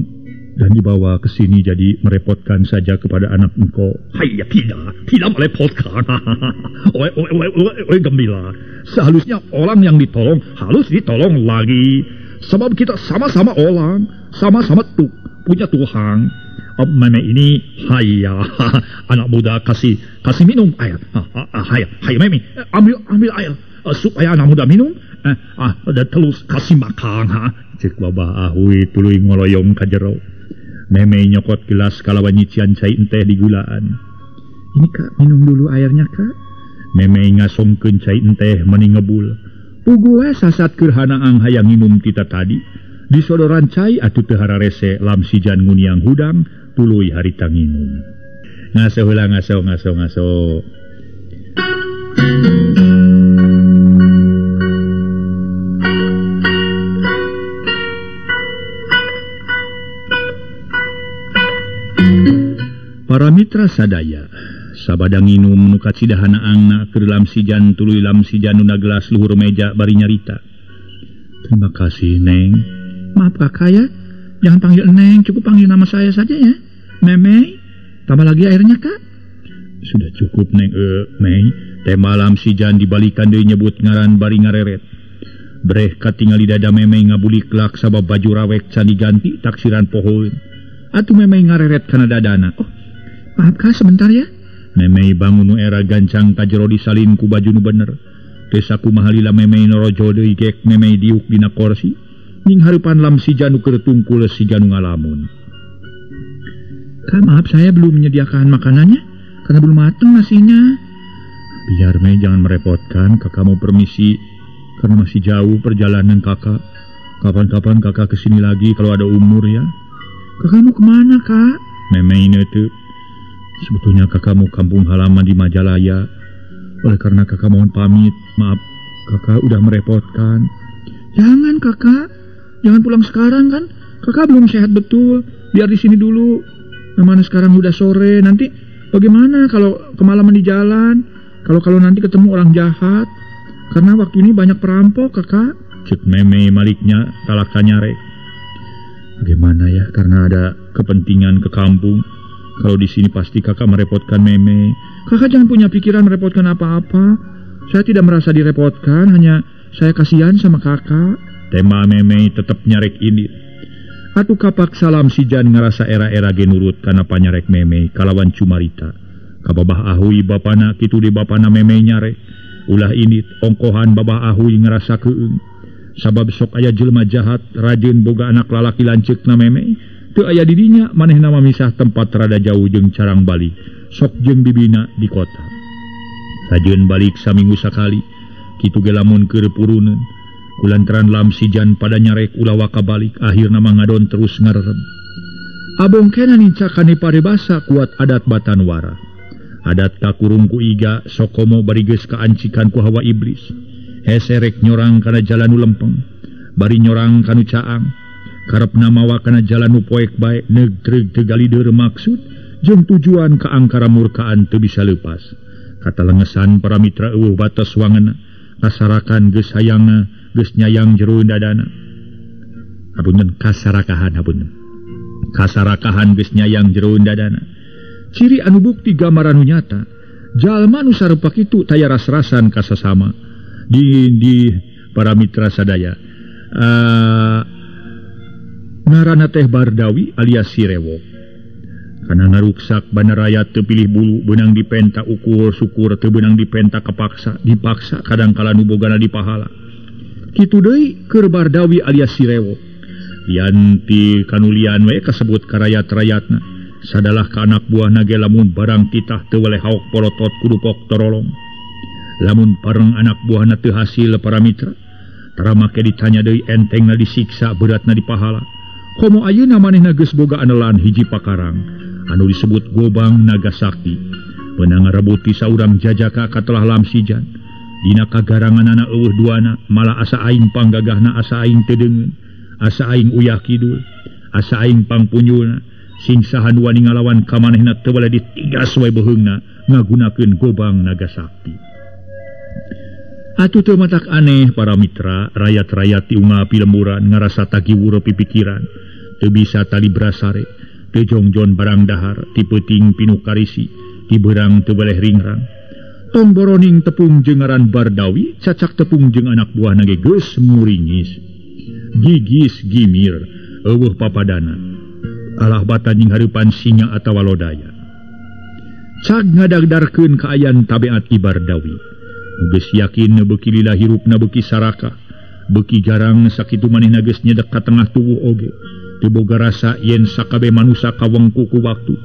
dan dibawa ke sini, jadi merepotkan saja kepada anak engkau. Hayya, tidak merepotkan. Oe, oe, oe, oe, oe, gembira. Seharusnya orang yang ditolong harus ditolong lagi. Sebab kita sama-sama orang, sama-sama punya Tuhan. Meme ini, hayya, anak muda kasih minum air. Hayya, hayya Meme, ambil air supaya anak muda minum. Dan terus kasih makan. Cek babah ahui tuluy ngoloyong ka jero. Meme nyokot gelas kalawan nyician cai enteh di gulaan. Ini kak, minum dulu airnya kak. Meme ngasongkeun cai enteh meni ngebul. Puguh we sasat keur hanaang hayang nginum tita tadi. Disodoran cai atuh teu hararese lam sijan nguniang hudang tuluy harita nginum. Ngaso heula, ngaso ngaso ngaso. Para mitra sadaya, sabada nginum nu kacidahanaangna keur lamsijan tuluy lamsijan nu gelas luhur meja bari nyarita. Terima kasih, Neng. Maaf kakak ya, jangan panggil Neng, cukup panggil nama saya saja ya. Meme, tambah lagi airnya kak. Sudah cukup Neng, Mei. Tema lamsijan dibalikan deui nyebut ngaran bari ngareret. Breh katingali dada Meme ngabulik lak sabab baju rawek can diganti taksiran pohoeun. Atuh Meme ngareret kana dadana. Oh, maaf kak, sebentar ya. Memei bangun nu era gancang ka jero disalin ku baju nu bener. Teu sakumaha lila Memei norojo deui gek Memei diuk dina korsi. Ning hareupan lamsijan nu keur tungkul siga nu ngalamun. Kak, maaf saya belum menyediakan makanannya karena belum mateng nasinya. Biar Mei jangan merepotkan, kakak mau permisi karena masih jauh perjalanan kakak. Kapan-kapan kakak kesini lagi kalau ada umur ya. Kakak mau kemana kak? Memei neuteuk. Sebetulnya kakak mau kampung halaman di Majalaya. Oleh karena kakak mohon pamit, maaf kakak udah merepotkan. Jangan kakak, jangan pulang sekarang kan? Kakak belum sehat betul. Biar di sini dulu. Nah, mana sekarang udah sore, nanti bagaimana kalau kemalaman di jalan? Kalau nanti ketemu orang jahat? Karena waktu ini banyak perampok kakak. Cek Meme maliknya talaka nyarek. Bagaimana ya? Karena ada kepentingan ke kampung. Kalau di sini pasti kakak merepotkan Meme. Kakak jangan punya pikiran merepotkan apa-apa. Saya tidak merasa direpotkan, hanya saya kasihan sama kakak. Tema Meme tetap nyarek ini. Atuh kapak salam sijan ngerasa era-era genurut karena panyarek Meme kalawan cumarita. Kababah ahui bapana kitu di bapana Meme nyarek. Ulah ini ongkohan babah ahui ngerasa keung. Sabab sok aya jelema jahat rajin boga anak lalaki lanceukna Meme. Teu aya didinya manehna mamisah tempat rada jauh jeung carang balik sok jeung bibina di kota. Rajeun balik saminggu sakali kitu ge lamun keur puruneun. Kulantaran lamsijan pada nyarek ulah waka balik akhirna mah ngadon terus ngarerem. Abongkena nincakane paribasa kuat adat Batanwara. Adat kakurung ku iga sokomo bari geus kaancikan ku hawa iblis. Hese rek nyorang kana jalan nu lempeng, bari nyorang kanu caang. Karepna mawa kana jalan nu poek bae neug teu galider maksud jeung tujuan ka angkara murkaan teu bisa leupas. Kata lengesan para mitra eueuh batas wangena, kasarakan geus hayangna geus nyayang jero dadana. Hapunten kasarakahan hapunten. Kasarakahan geus nyayang jero dadana. Ciri anu bukti gambaran nu nyata, jalma nu sarupa kitu taya ras-rasan ka sasama. Di para mitra sadaya. Ngaranna teh Bardawi alias Sirewok. Karena ngaruksak banaraya teu pilih bulu, beunang dipenta ukur syukur teu beunang dipenta kepaksa, dipaksa kadangkala nu bogana dipahala. Kitu deui keur Bardawi alias Sirewo. Lian ti kanulian we kasebut karayat-rayatna. Sadalah ka anak buahna ge lamun barang titah teu weleh haok polotot kudu pok torolong. Lamun pareng anak buahna teu hasil para mitra, tara make ditanya deui entengna disiksa beratna dipahala. Komo ayeuna manehna geus boga anelan hiji pakarang anu disebut Gobang Naga Sakti. Meunang ngarebut ti saurang jajaka katelah Lamsijan. Dina kagaranganana eueuh duana, malah asa aing panggagahna asa aing teu deungeun, asa aing uyah kidul, asa aing pangpunyulna, sing saha nu wani ngalawan ka manehna teu baleh ditigas wae beuheungna ngagunakeun Gobang Naga Sakti. Atuh teu matak aneh para mitra, rayat-rayat ti unggal pilemburan ngarasa tagiwur pipikiran, teu bisa tali brasare, teu jongjon barang dahar, ti peuting pinuh karisi, ti beurang teu baleh ringrang. Tong boroning tepung jeung ngaran Bardawi, cacak tepung jeung anak buahna ge geus muringis. Gigis gimir, eueuh papadana. Alah batan jeung hareupan singa atawa lodaya. Cag ngadagdarkeun kaayaan tabiat Ki Bardawi. Geus yakin beuki lila hirupna beuki saraka, beuki garang sakitu manehna geus nyedek ka tengah tubuh oge. Teu boga rasa yen sakabeh manusa kawengku ku waktu.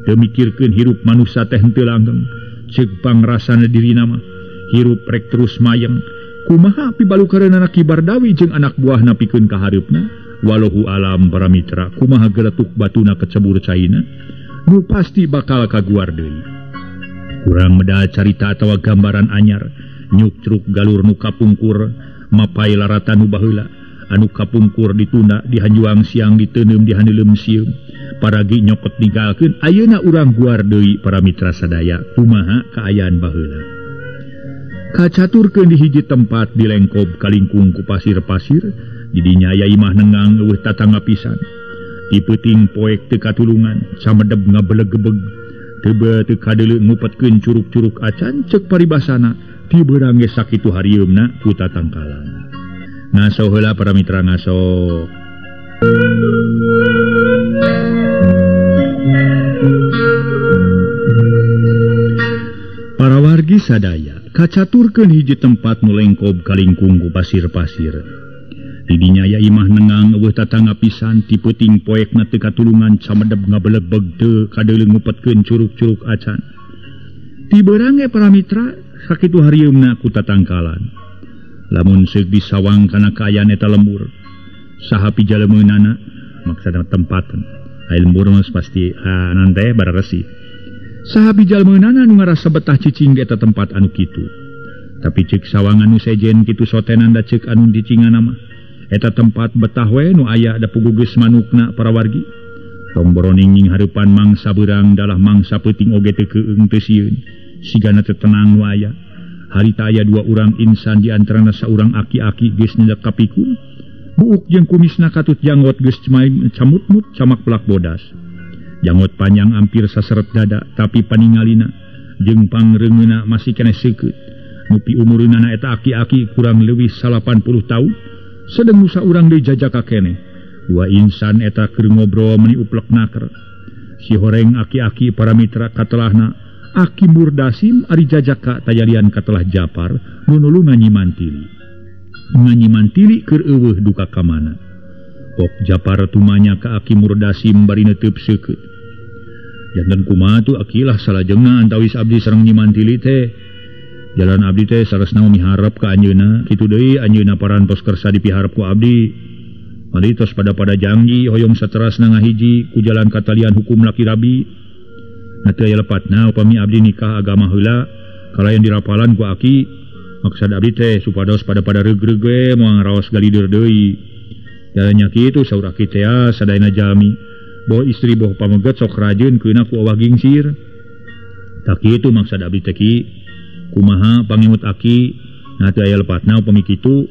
Teu mikirkeun hirup manusa teh henteu langgeng. Ceuk pangrasana dirina mah hirup rek terus mayeng. Kumaha pibalukareunana Ki Bardawi jeung anak buahna pikeun ka hareupna? Walahu alam para mitra, kumaha geletuk batuna kecebur caina nu pasti bakal kaguar deui. Kurang medal carita atawa gambaran anyar, nyukcruk galur nu kapungkur, mapai laratan nu baheula, anu kapungkur ditunda dihanjuang siang diteuneum dihaneuleum sieum, paragi nyokot ninggalkeun ayeuna urang guar deui para mitra sadaya kumaha kaayaan baheula. Kacaturkeun di hiji tempat di lengkob kalingkung ku pasir-pasir, didinya aya imah nengang eueuh tatangga pisan. Ti peuting poek teu katulungan, samedeb ngabelegebeg. Teu teu kadeuleu ngupetkeun curug-curug acan ceuk paribasana, ti beurang ge sakitu harieumna ku tatangkalan. Ngaso heula para mitra ngaso. Para wargi sadaya kacaturkeun hiji tempat nu lengkob kalingkung ku pasir-pasir. Didinya aya imah nengang eueuh tatangga pisan, ti peuting poekna teu katulungan samedeb ngabelegbeg teu kadeuleu ngupetkeun curug-curug acan. Ti beurang ge para mitra sakitu harieumna ku tatangkalan. Lamun seuk disawang kana kaayaan eta lembur, saha pijaleumeunana maksudna tempatan. Ai lembur mah pasti anan teh bararesi. Saha pijaleumeunana nu ngarasa betah cicing di eta tempat anu kitu. Tapi ceuk sawangan nu sejen kitu sotenan da ceuk anu dicinganna mah. Eta tempat betah we nu aya da puguh geus manukna para wargi. Tong boroning nying hareupan mangsa beurang dalah mangsa peuting oge teu keung teu sieun. Sigana teu tenang nu aya. Harita aya dua urang insan di antarana saurang aki-aki geus nyedek ka pikun. Buuk jeung kumisna katut janggot geus camutmut camak pelak bodas. Janggot panjang hampir saseret dada tapi paningalina jeung pangreungeuna masih keneh seukeut. Mupi umureunana eta aki-aki kurang leuwih 80 tahun. Sedeng nu saurang deui jajaka keneh. Dua insan eta keur ngobrol meuni uplek naker. Si horeng aki-aki para mitra katelahna Aki Murdasim ari jajaka tayalian katelah Japar nu nulungan Nyi Mantili. Nyi Mantili keur eueuh duka ka mana. Pok Japar tumanya ka Aki Murdasim bari neuteub seukeut. Janten kumaha tuh aki lah salajengna antawis abdi sareng Nyi Mantili teh. Jalan abdi teh saresna miharep ka anjeunna, kitu deui anjeunna parantos kersa dipiharep ku abdi. Mari tos pada-pada janji hoyong saterasna ngahiji ku jalan katalian hukum laki rabi. Na teu aya lepatna upami abdi nikah agama heula kalayan dirapalan ku aki. Maksad abdi teh supados pada-pada reug-reug we moal ngaraos galider deui. Jalannya kitu saur aki teh sadayana jalmi. Boh istri boh pameget sok rajeun keuna ku awah gingsir. Tah kitu maksad abdi teh ki. Kumaha pangimut aki na teu aya lepatna upami kitu.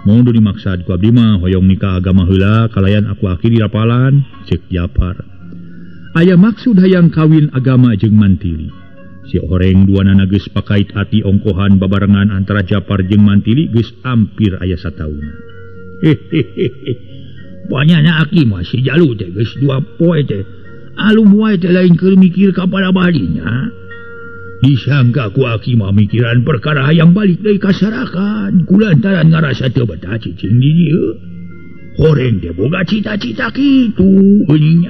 Mun dimaksad ku abdi mah hoyong nikah agama heula kalayan aku aki dirapalan ceuk Japar. Aya maksud hayang kawin agama jeung Mantili. Si horeng duanana geus pakait ati ongkohan babarengan antara Japar jeung Mantili geus hampir aya sataun. Hehehe. Banyana aki mah si jalu teh geus dua poe teh. Alum wae teh lain keur mikir ka pada badinya. Disangka ku aki mah mikiran perkara hayang balik deui ka Sarakan kulantaran ngarasa teu betah cicing di dieu. Horeng teh boga cita-cita kitu geuning.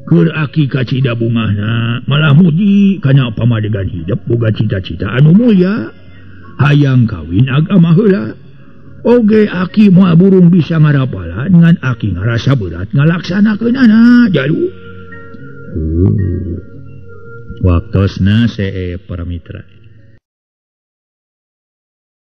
Keur aki kacida bungahna malah muji kana pamadegan hidup boga cita-cita anu mulya. Hayang kawin agama heula. Oge aki moal burung bisa ngarapalan ngan aki ngarasa berat ngalaksanakeunana jalu. Waktosna see para mitra.